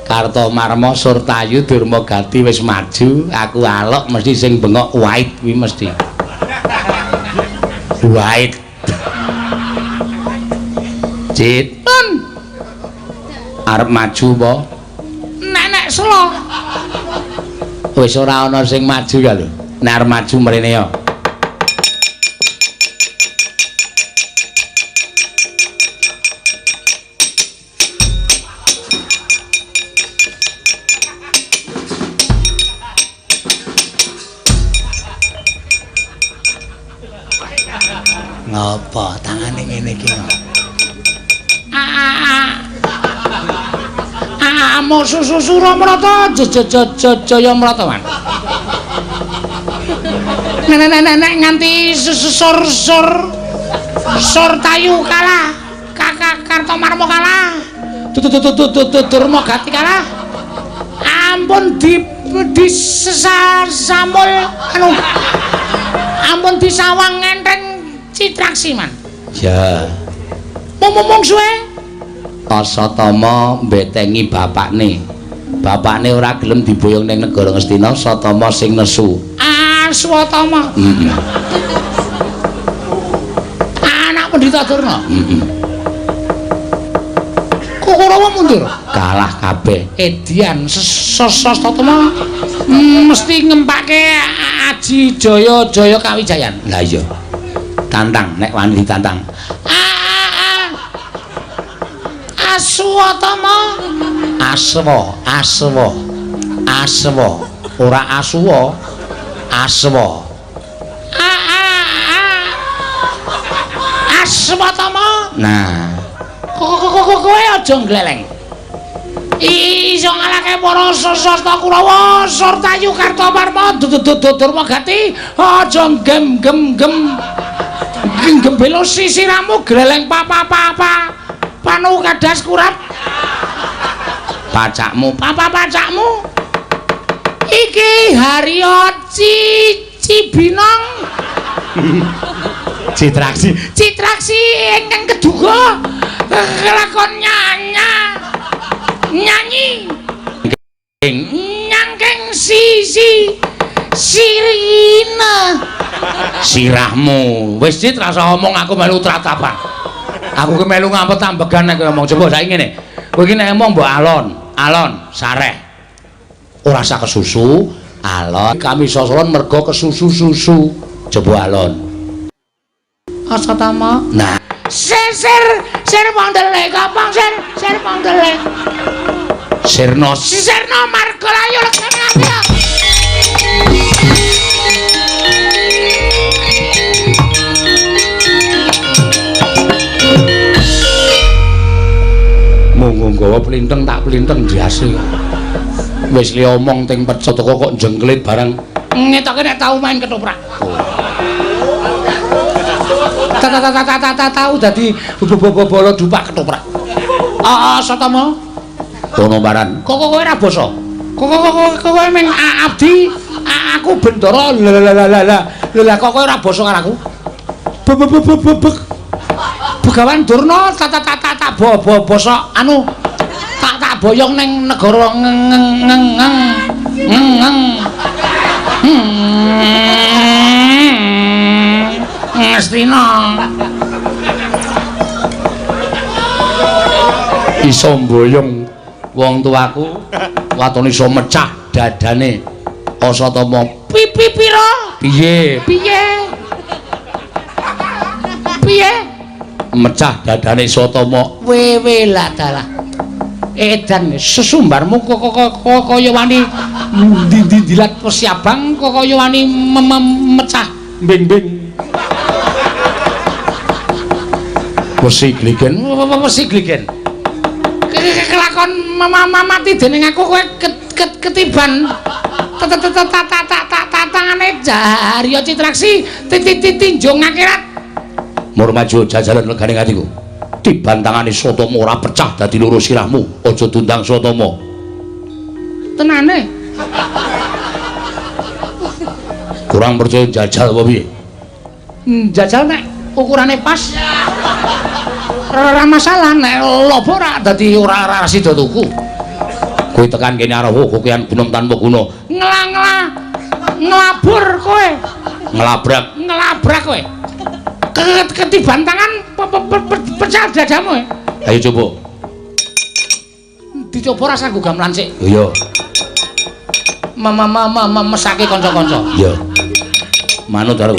Kartomarma Surtayu Durmagati wis maju, aku alok mesti sing bengok wait kuwi mesti. Wait. Cit. Pun. Arep maju apa? Nek-nek selo. Wis ora ana sing maju ya lho. Nek arep maju mrene ya. Ngapa tangane ngene iki? Amo susu Suramrata jaya mrata man. Nek nganti sur sur sur tayu kalah, Kakak Kartomarma kalah. Durma Gati kalah. Ampun di disesamul anu. Ampun disawang ngenteng Citraksi man. Ya. Mung suwe. Asatama mbetengi bapakne. Bapakne ora gelem diboyong ning negara Ngastina, Satama sing nesu. Aswatama. Heeh. Anak Pendhita Durna. Heeh. Kurawa mundur. Kalah kabeh. Edian Sasatama mesti ngempake Aji Jaya Jaya Kawijayan. Lah iya. Tantang nek wani ditantang. Aswatama. Aswa, aswa. Aswa, ora asuwa. Aswa. Aswatama. Nah. Kowe aja ngleleng. Iso ngalahke para sastra Kurawa, Surtayu Kartomarma, Durma Gati, aja gem gem gem. Gembelo sisiramu gleleng papa papa. Panu kadas kurat. Pacakmu, papa pacakmu. Iki Haryo Cibinong. Citraksi. Citraksi ingkang keduga kelakon nyanyi. Nyangking sisi sirina. Sirahmu. Wis Cit rasa omong aku melu tratapan. Aku ki melu ngampet ambegan nek ngomong. Coba saiki ngene. Kowe iki nek ngomong mbok alon, alon sareh. Ora usah kesusu, alon. Kami sosolon mergo kesusu-susu. Coba alon. Asatama. Nah, sir sir pangdele kapang sir sir pangdele. Sirna sirna marga layu legane ati. Monggo nggawa plinteng tak plinteng ndase. Wis li omong teng Pecataka kok jengklit barang. Ngetoke nek tau main ketoprak. Tau dadi bolo dupak ketoprak. Asatama. Kono baran. Kok kowe ora basa? Kok kowe meng abdi aku Bendara. Lah kok kowe ora basa karo aku? Bebek. Begawan Durna tak basa anu tak boyong ning negara ngeng ngeng ngeng ngeng Ngastina. Iso mboyong wong tuaku waton iso mecah dadane Asatama. Pipi pira? Piye? Piye? Piye? Mecah dadane Satama. Wewe lah dalah. Edan sesumbarmu kok kaya wani ndi-ndilat wesi abang kok kaya wani mecah bing-bing. Wesi gligen, wesi gligen. Kelakon mati dening aku kowe ketiban tangane Haryo Citraksi tinjung akhirat. Mur maju jajalan legane atiku. Tiban tangane Satama ora pecah dadi loro sirahmu. Aja dundang Satama. Tenane. Kurang percaya jajal apa piye? Jajal nek ukurane pas. Ora masalah nek lobo ora dadi ora sida tuku. Kowe tekan kene arep kokean gunung tanpa guna. Ngla-ngla. Nglabur kowe. Nglabrak. Nglabrak kowe. Ketiban tangan pecah dadamu. Ayo coba. Dicoba rasa nggo gamelan sik. Iya. Mesake kanca-kanca. Iya. Manut karo.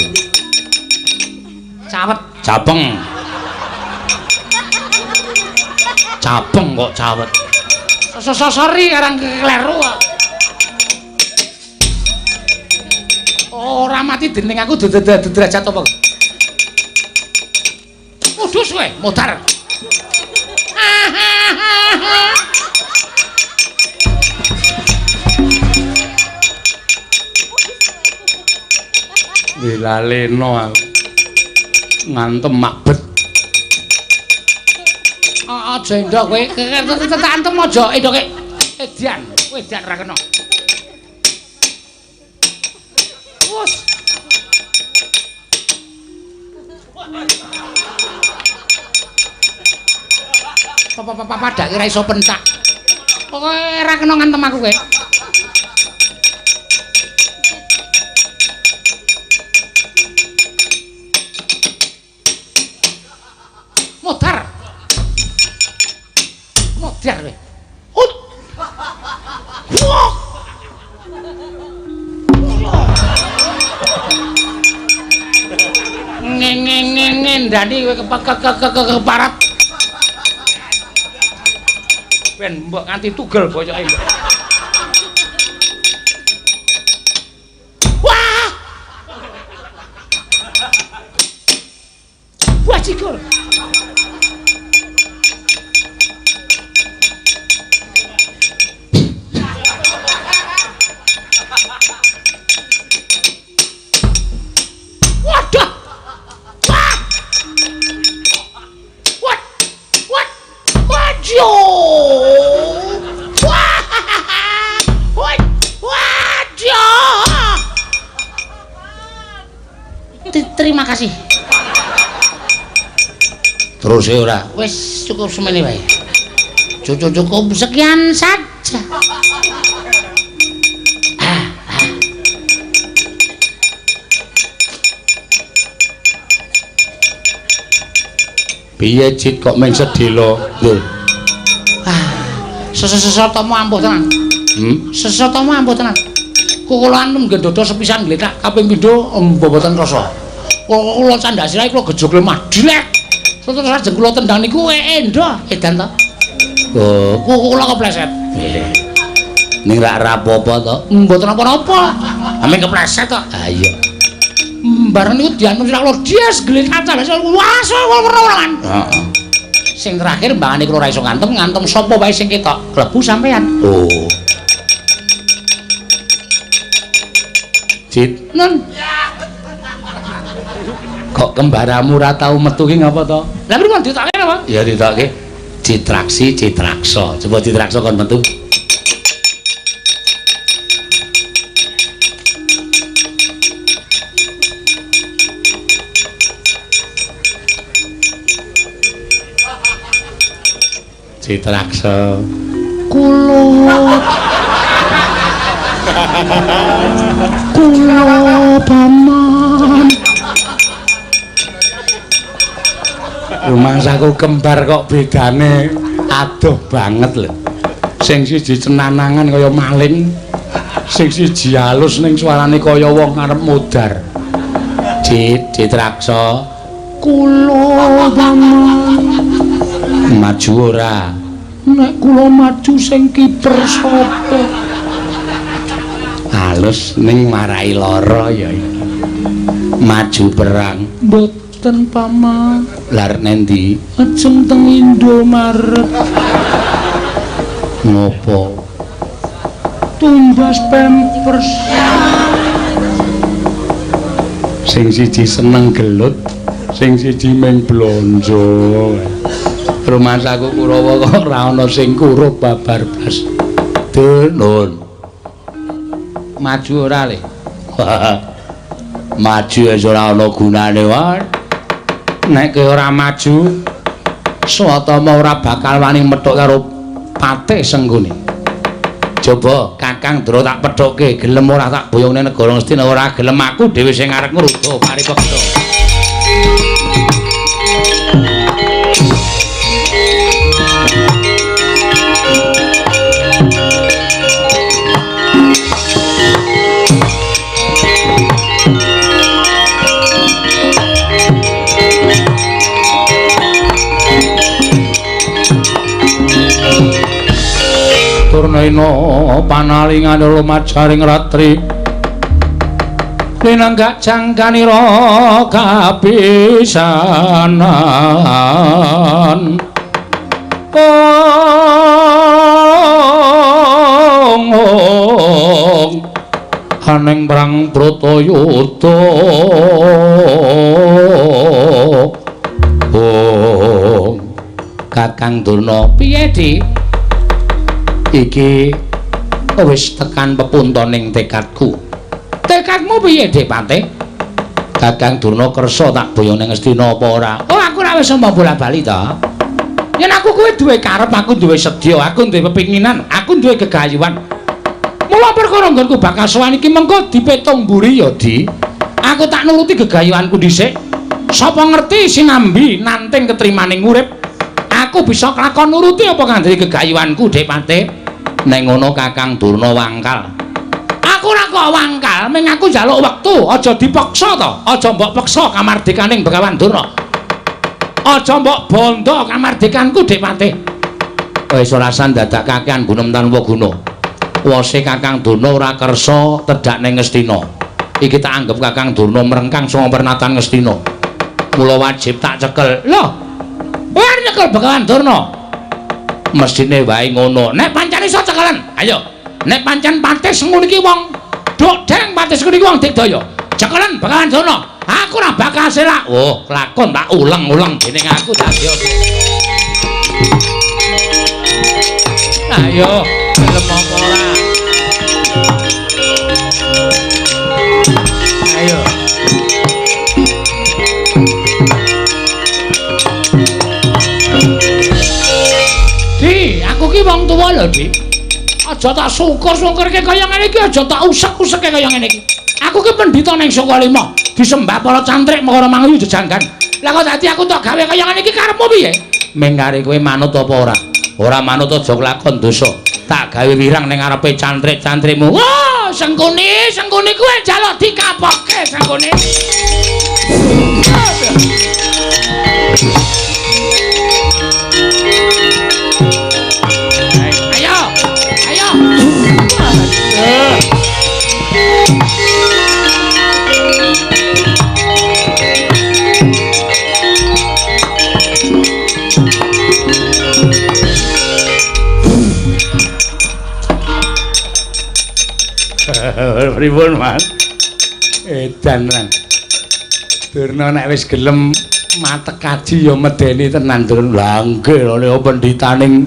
Cawet, cabeng. Cabeng kok cawet. Sorry karang kleru kok. Ora mati dening aku derajat apa. Mudus kowe, modar. Wilaleno aku. Ngantem makbet. Aja endok kowe, antem aja endoke. Edian, kowe edian ra kena. Wus. Papa dak kira iso pencak. Pokoke ora kena ngantem aku kowe. Modar. Modar kowe. Ut. Wah. Ngendani kowe keparat. Ben mbok nganti tugel bocoke mbok. Wah! Wah cikur. Waduh. Wah. What? What? Waduh. Terima kasih. Terus ya ora. Wis cukup semene wae. Cukup sekian saja. Piye Cit kok meng sedhela? Lho. Ah, sesetomo ampuh tenan. Sesetomo ampuh tenan. Kula antem gendhodo sepisan gletak kaping pindho mboten rasa. Kula candhak sirahe kula gejog lemah dlek. Terus lajeng kula tendang niku endo edan to. Oh, kula kepleset. Ning rak rapopo to? Mboten napa-napa. Ame kepleset to. Ha iya. Bareng niku diantem sirah kula dies gletak candhak sirah. Wah, werna-wernan. Heeh. Sing terakhir mbangane kula ora iso ngantem, ngantem sapa wae sing ketok klebu sampean. Oh. Cit, nun. Kok kembaramu ora tau metu ki ngapa to? Lah pripun ditokake napa? Ya ditokake. Citraksi, Citraksa. Coba Citraksa kon metu. Citraksa. Kula. Kula paman. Rumangsaku kembar kok bedane adoh banget lho. Sing siji cenanangan kaya maling, sing siji halus ning suarane kaya wong arep modar. Cit, Citraksa. Kula paman. Maju ora? Nek kula maju sing kiper sapa? Halus ning marai lara ya iki. Maju perang. Mboten paman. Lar nendi? Ajeng teng Indomaret. Ngopo? Tumbas Pampers. Sing siji seneng gelut, sing siji mung blonjo. Rumangsaku Kurawa kok ora ana sing kurup babar blas. Dul, maju ora le? Maju wis ora ana gunane wae. Nek kowe ora maju, Swatama ora bakal wani methuk karo Patih Sengguni. Coba Kakang Ndra tak pethukke, gelem ora tak boyongne negara Ngastina, ora gelem aku dhewe sing arep ngruda paripeksa. Nena panalingane lumajaring ratri linanggak jangkanira kapisanan. Ong ong aneng perang Bratayuda. Oh Kakang Durna piye Di? Iki wis tekan pepuntoning tekadku. Tekadmu piye Dik Patih? Kakang Durna kersa tak boyo ning Ngastina apa ora? Oh aku ora wis omong bola-bali to. Yen aku kowe duwe karep, aku duwe sedya, aku duwe pepinginan, aku duwe gegayuhan. Mula perkara nggonku bakal sowan iki mengko dipetung mburi ya, Di. Aku tak nuruti gegayuhanku dhisik. Sapa ngerti sinambi nanting ketrimaning urip, aku bisa kelakon nuruti apa kandhane gegayuhanku, Dik Patih. Nek ngono Kakang Durna wangkal. Aku ora kok wangkal, ming aku njaluk wektu, aja dipaksa to, aja mbok peksa kamardikaning Begawan Durna. Aja mbok bondo kamardikanku, Dik Patih. Wis ora dadak kakean gunem tanpa guna. Wose Kakang Durna ora kersa tedhak ning Ngastina. Iki tak anggep Kakang Durna mrengkang sanga pernatan Ngastina. Mula wajib tak cekel. Lho, kowe nyekel Begawan Durna. Mesthine wae ngono. Nek pancen iso cekelen, ayo. Nek pancen patih ngono iki wong dodeng, patih ngono iki wong digdaya. Cekelen Begawan Durna. Aku ora bakal selak. Oh, lakon tak uleng-uleng dening aku dadi. Ayo, gelem apa ora? Ayo. Di, aku ki wong tuwa lho, Di. Aja tak syukur-syukurke kaya ngene iki, aja tak usek-useke kaya ngene iki. Aku ki pendhita ning Sukalima, disembah para cantrik Makara Manguyu jejanggan. Lah kok dadi aku tok gawe kaya ngene iki karepmu piye? Mengkare kowe manut apa ora? Ora manut aja kelakon dosa. Tak gawe wirang ning ngarepe cantrik-cantrikmu. Wah, Sengkuni, Sengkuni kowe njaluk dikapoke Sengkuni. Ayo, ayo. Pripun, Mas? Edan tenan. Durna nek wis gelem matek kaji ya medeni tenan, Durna. Lah nggih lho pendhitaning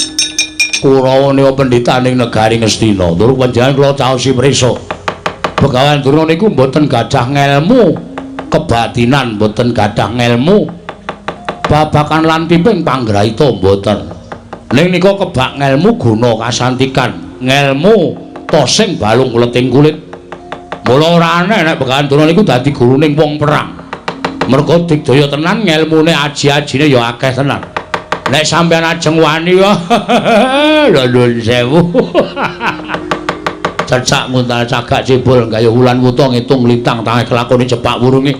Kurawa nika pendhitaning negari Ngastina. Tur panjenengan kula caosi prisa. Begawan Durna niku mboten gadah ngelmu kebatinan, mboten gadah ngelmu babakan lan pimping panggraita mboten. Ning nika kebak ngelmu guna kasantikan, ngelmu tosing balung leting kulit. Mula ora aneh nek Begawan Durna niku dadi guruning wong perang. Mergo digdaya tenan ngelmune aji-ajine ya akeh tenan. Nek sampeyan ajeng wani lho nuwun sewu. Cecak nguntal cagak cibul gayuh wulan wuta ngitung lintang tangi kelakone cepak wurunge.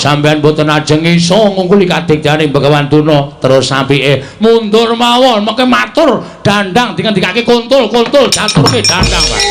Sampeyan mboten ajeng iso ngungkuli kadigdayane Begawan Durna. Terus apike mundur mawon mengke matur dandang dingendikake kuntul-kuntul jaturke dandang, Pak.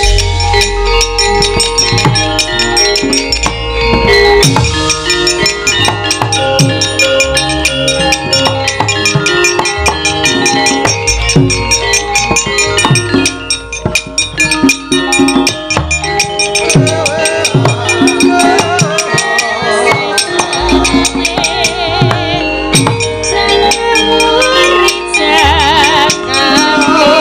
Jakamu.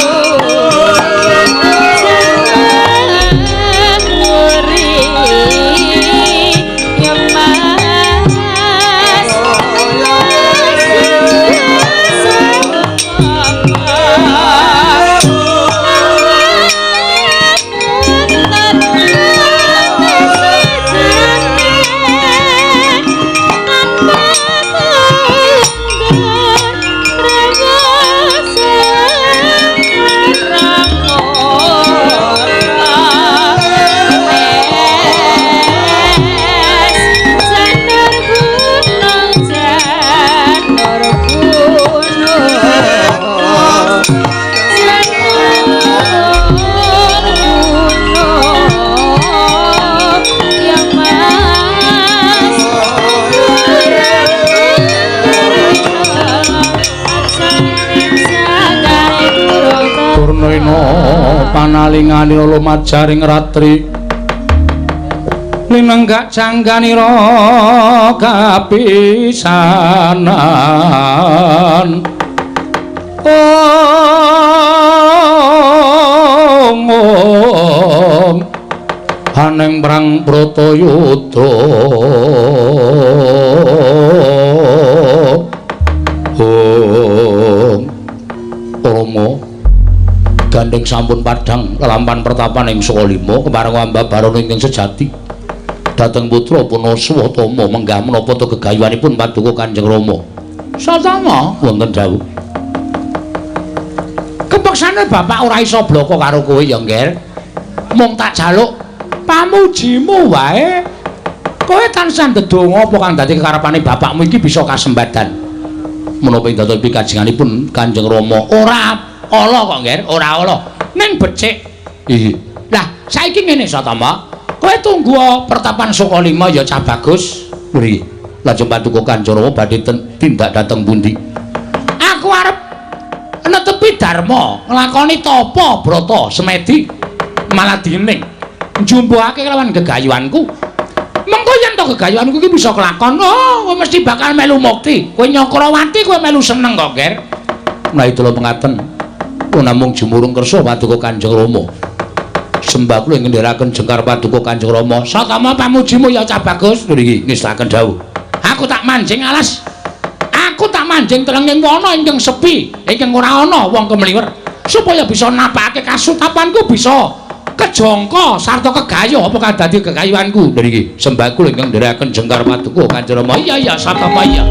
Palinganira lumajaring ratri linenggak jangganira kapisanan. Om om aneng prang Bratayuda. Om Rama gandeng sampun padhang lelampan pertapan ing Sukalima kemareng ambabaron ingkang sejati dhateng putra Punaswatama menggah menapa ta gegayuhanipun paduka Kanjeng Rama. Satama wonten dawuh. Kepeksane bapak ora iso bloko karo kowe ya, Ngger. Mung tak jaluk pamujimu wae. Kowe tansah ndedonga apa kang dadi kekarepane bapakmu iki bisa kasembadan. Menapa ing dados pikajenganipun Kanjeng Rama ora ala kok, Ngger, ora ala. Ning becik. Iya. Lah, saiki ngene Satama. Kowe tunggu pertapan Sukalima ya cah bagus. Mriki. Lajeng paduka Kanjeng Rama badhe tindak dhateng pundi? Aku arep netepi dharma, nglakoni tapa brata semedi maladining njumpuhake kelawan gegayuhanku. Mengko yen to gegayuhanku iki bisa kelakon, oh kowe mesti bakal melu mukti. Kowe Nyakrawati kowe melu seneng kok, Ger. Menawi kula mengaten, namung jumurung kersa paduka Kanjeng Rama. Sembah kula ing ngendheraken jengkar paduka Kanjeng Rama. Satama pamujimu ya cah bagus. Ngriki ngestaken dawuh. Aku tak manjing alas. Aku tak manjing telenging wana ingkang sepi, ingkang ora ana wong kemliwer, supaya bisa napakake kasutapanku bisa kejangka sarta kegayuh apa kang dadi gegayuhanku. Ngriki sembah kula ingkang ngendheraken jengkar paduka Kanjeng Rama. Iya iya Satama iya.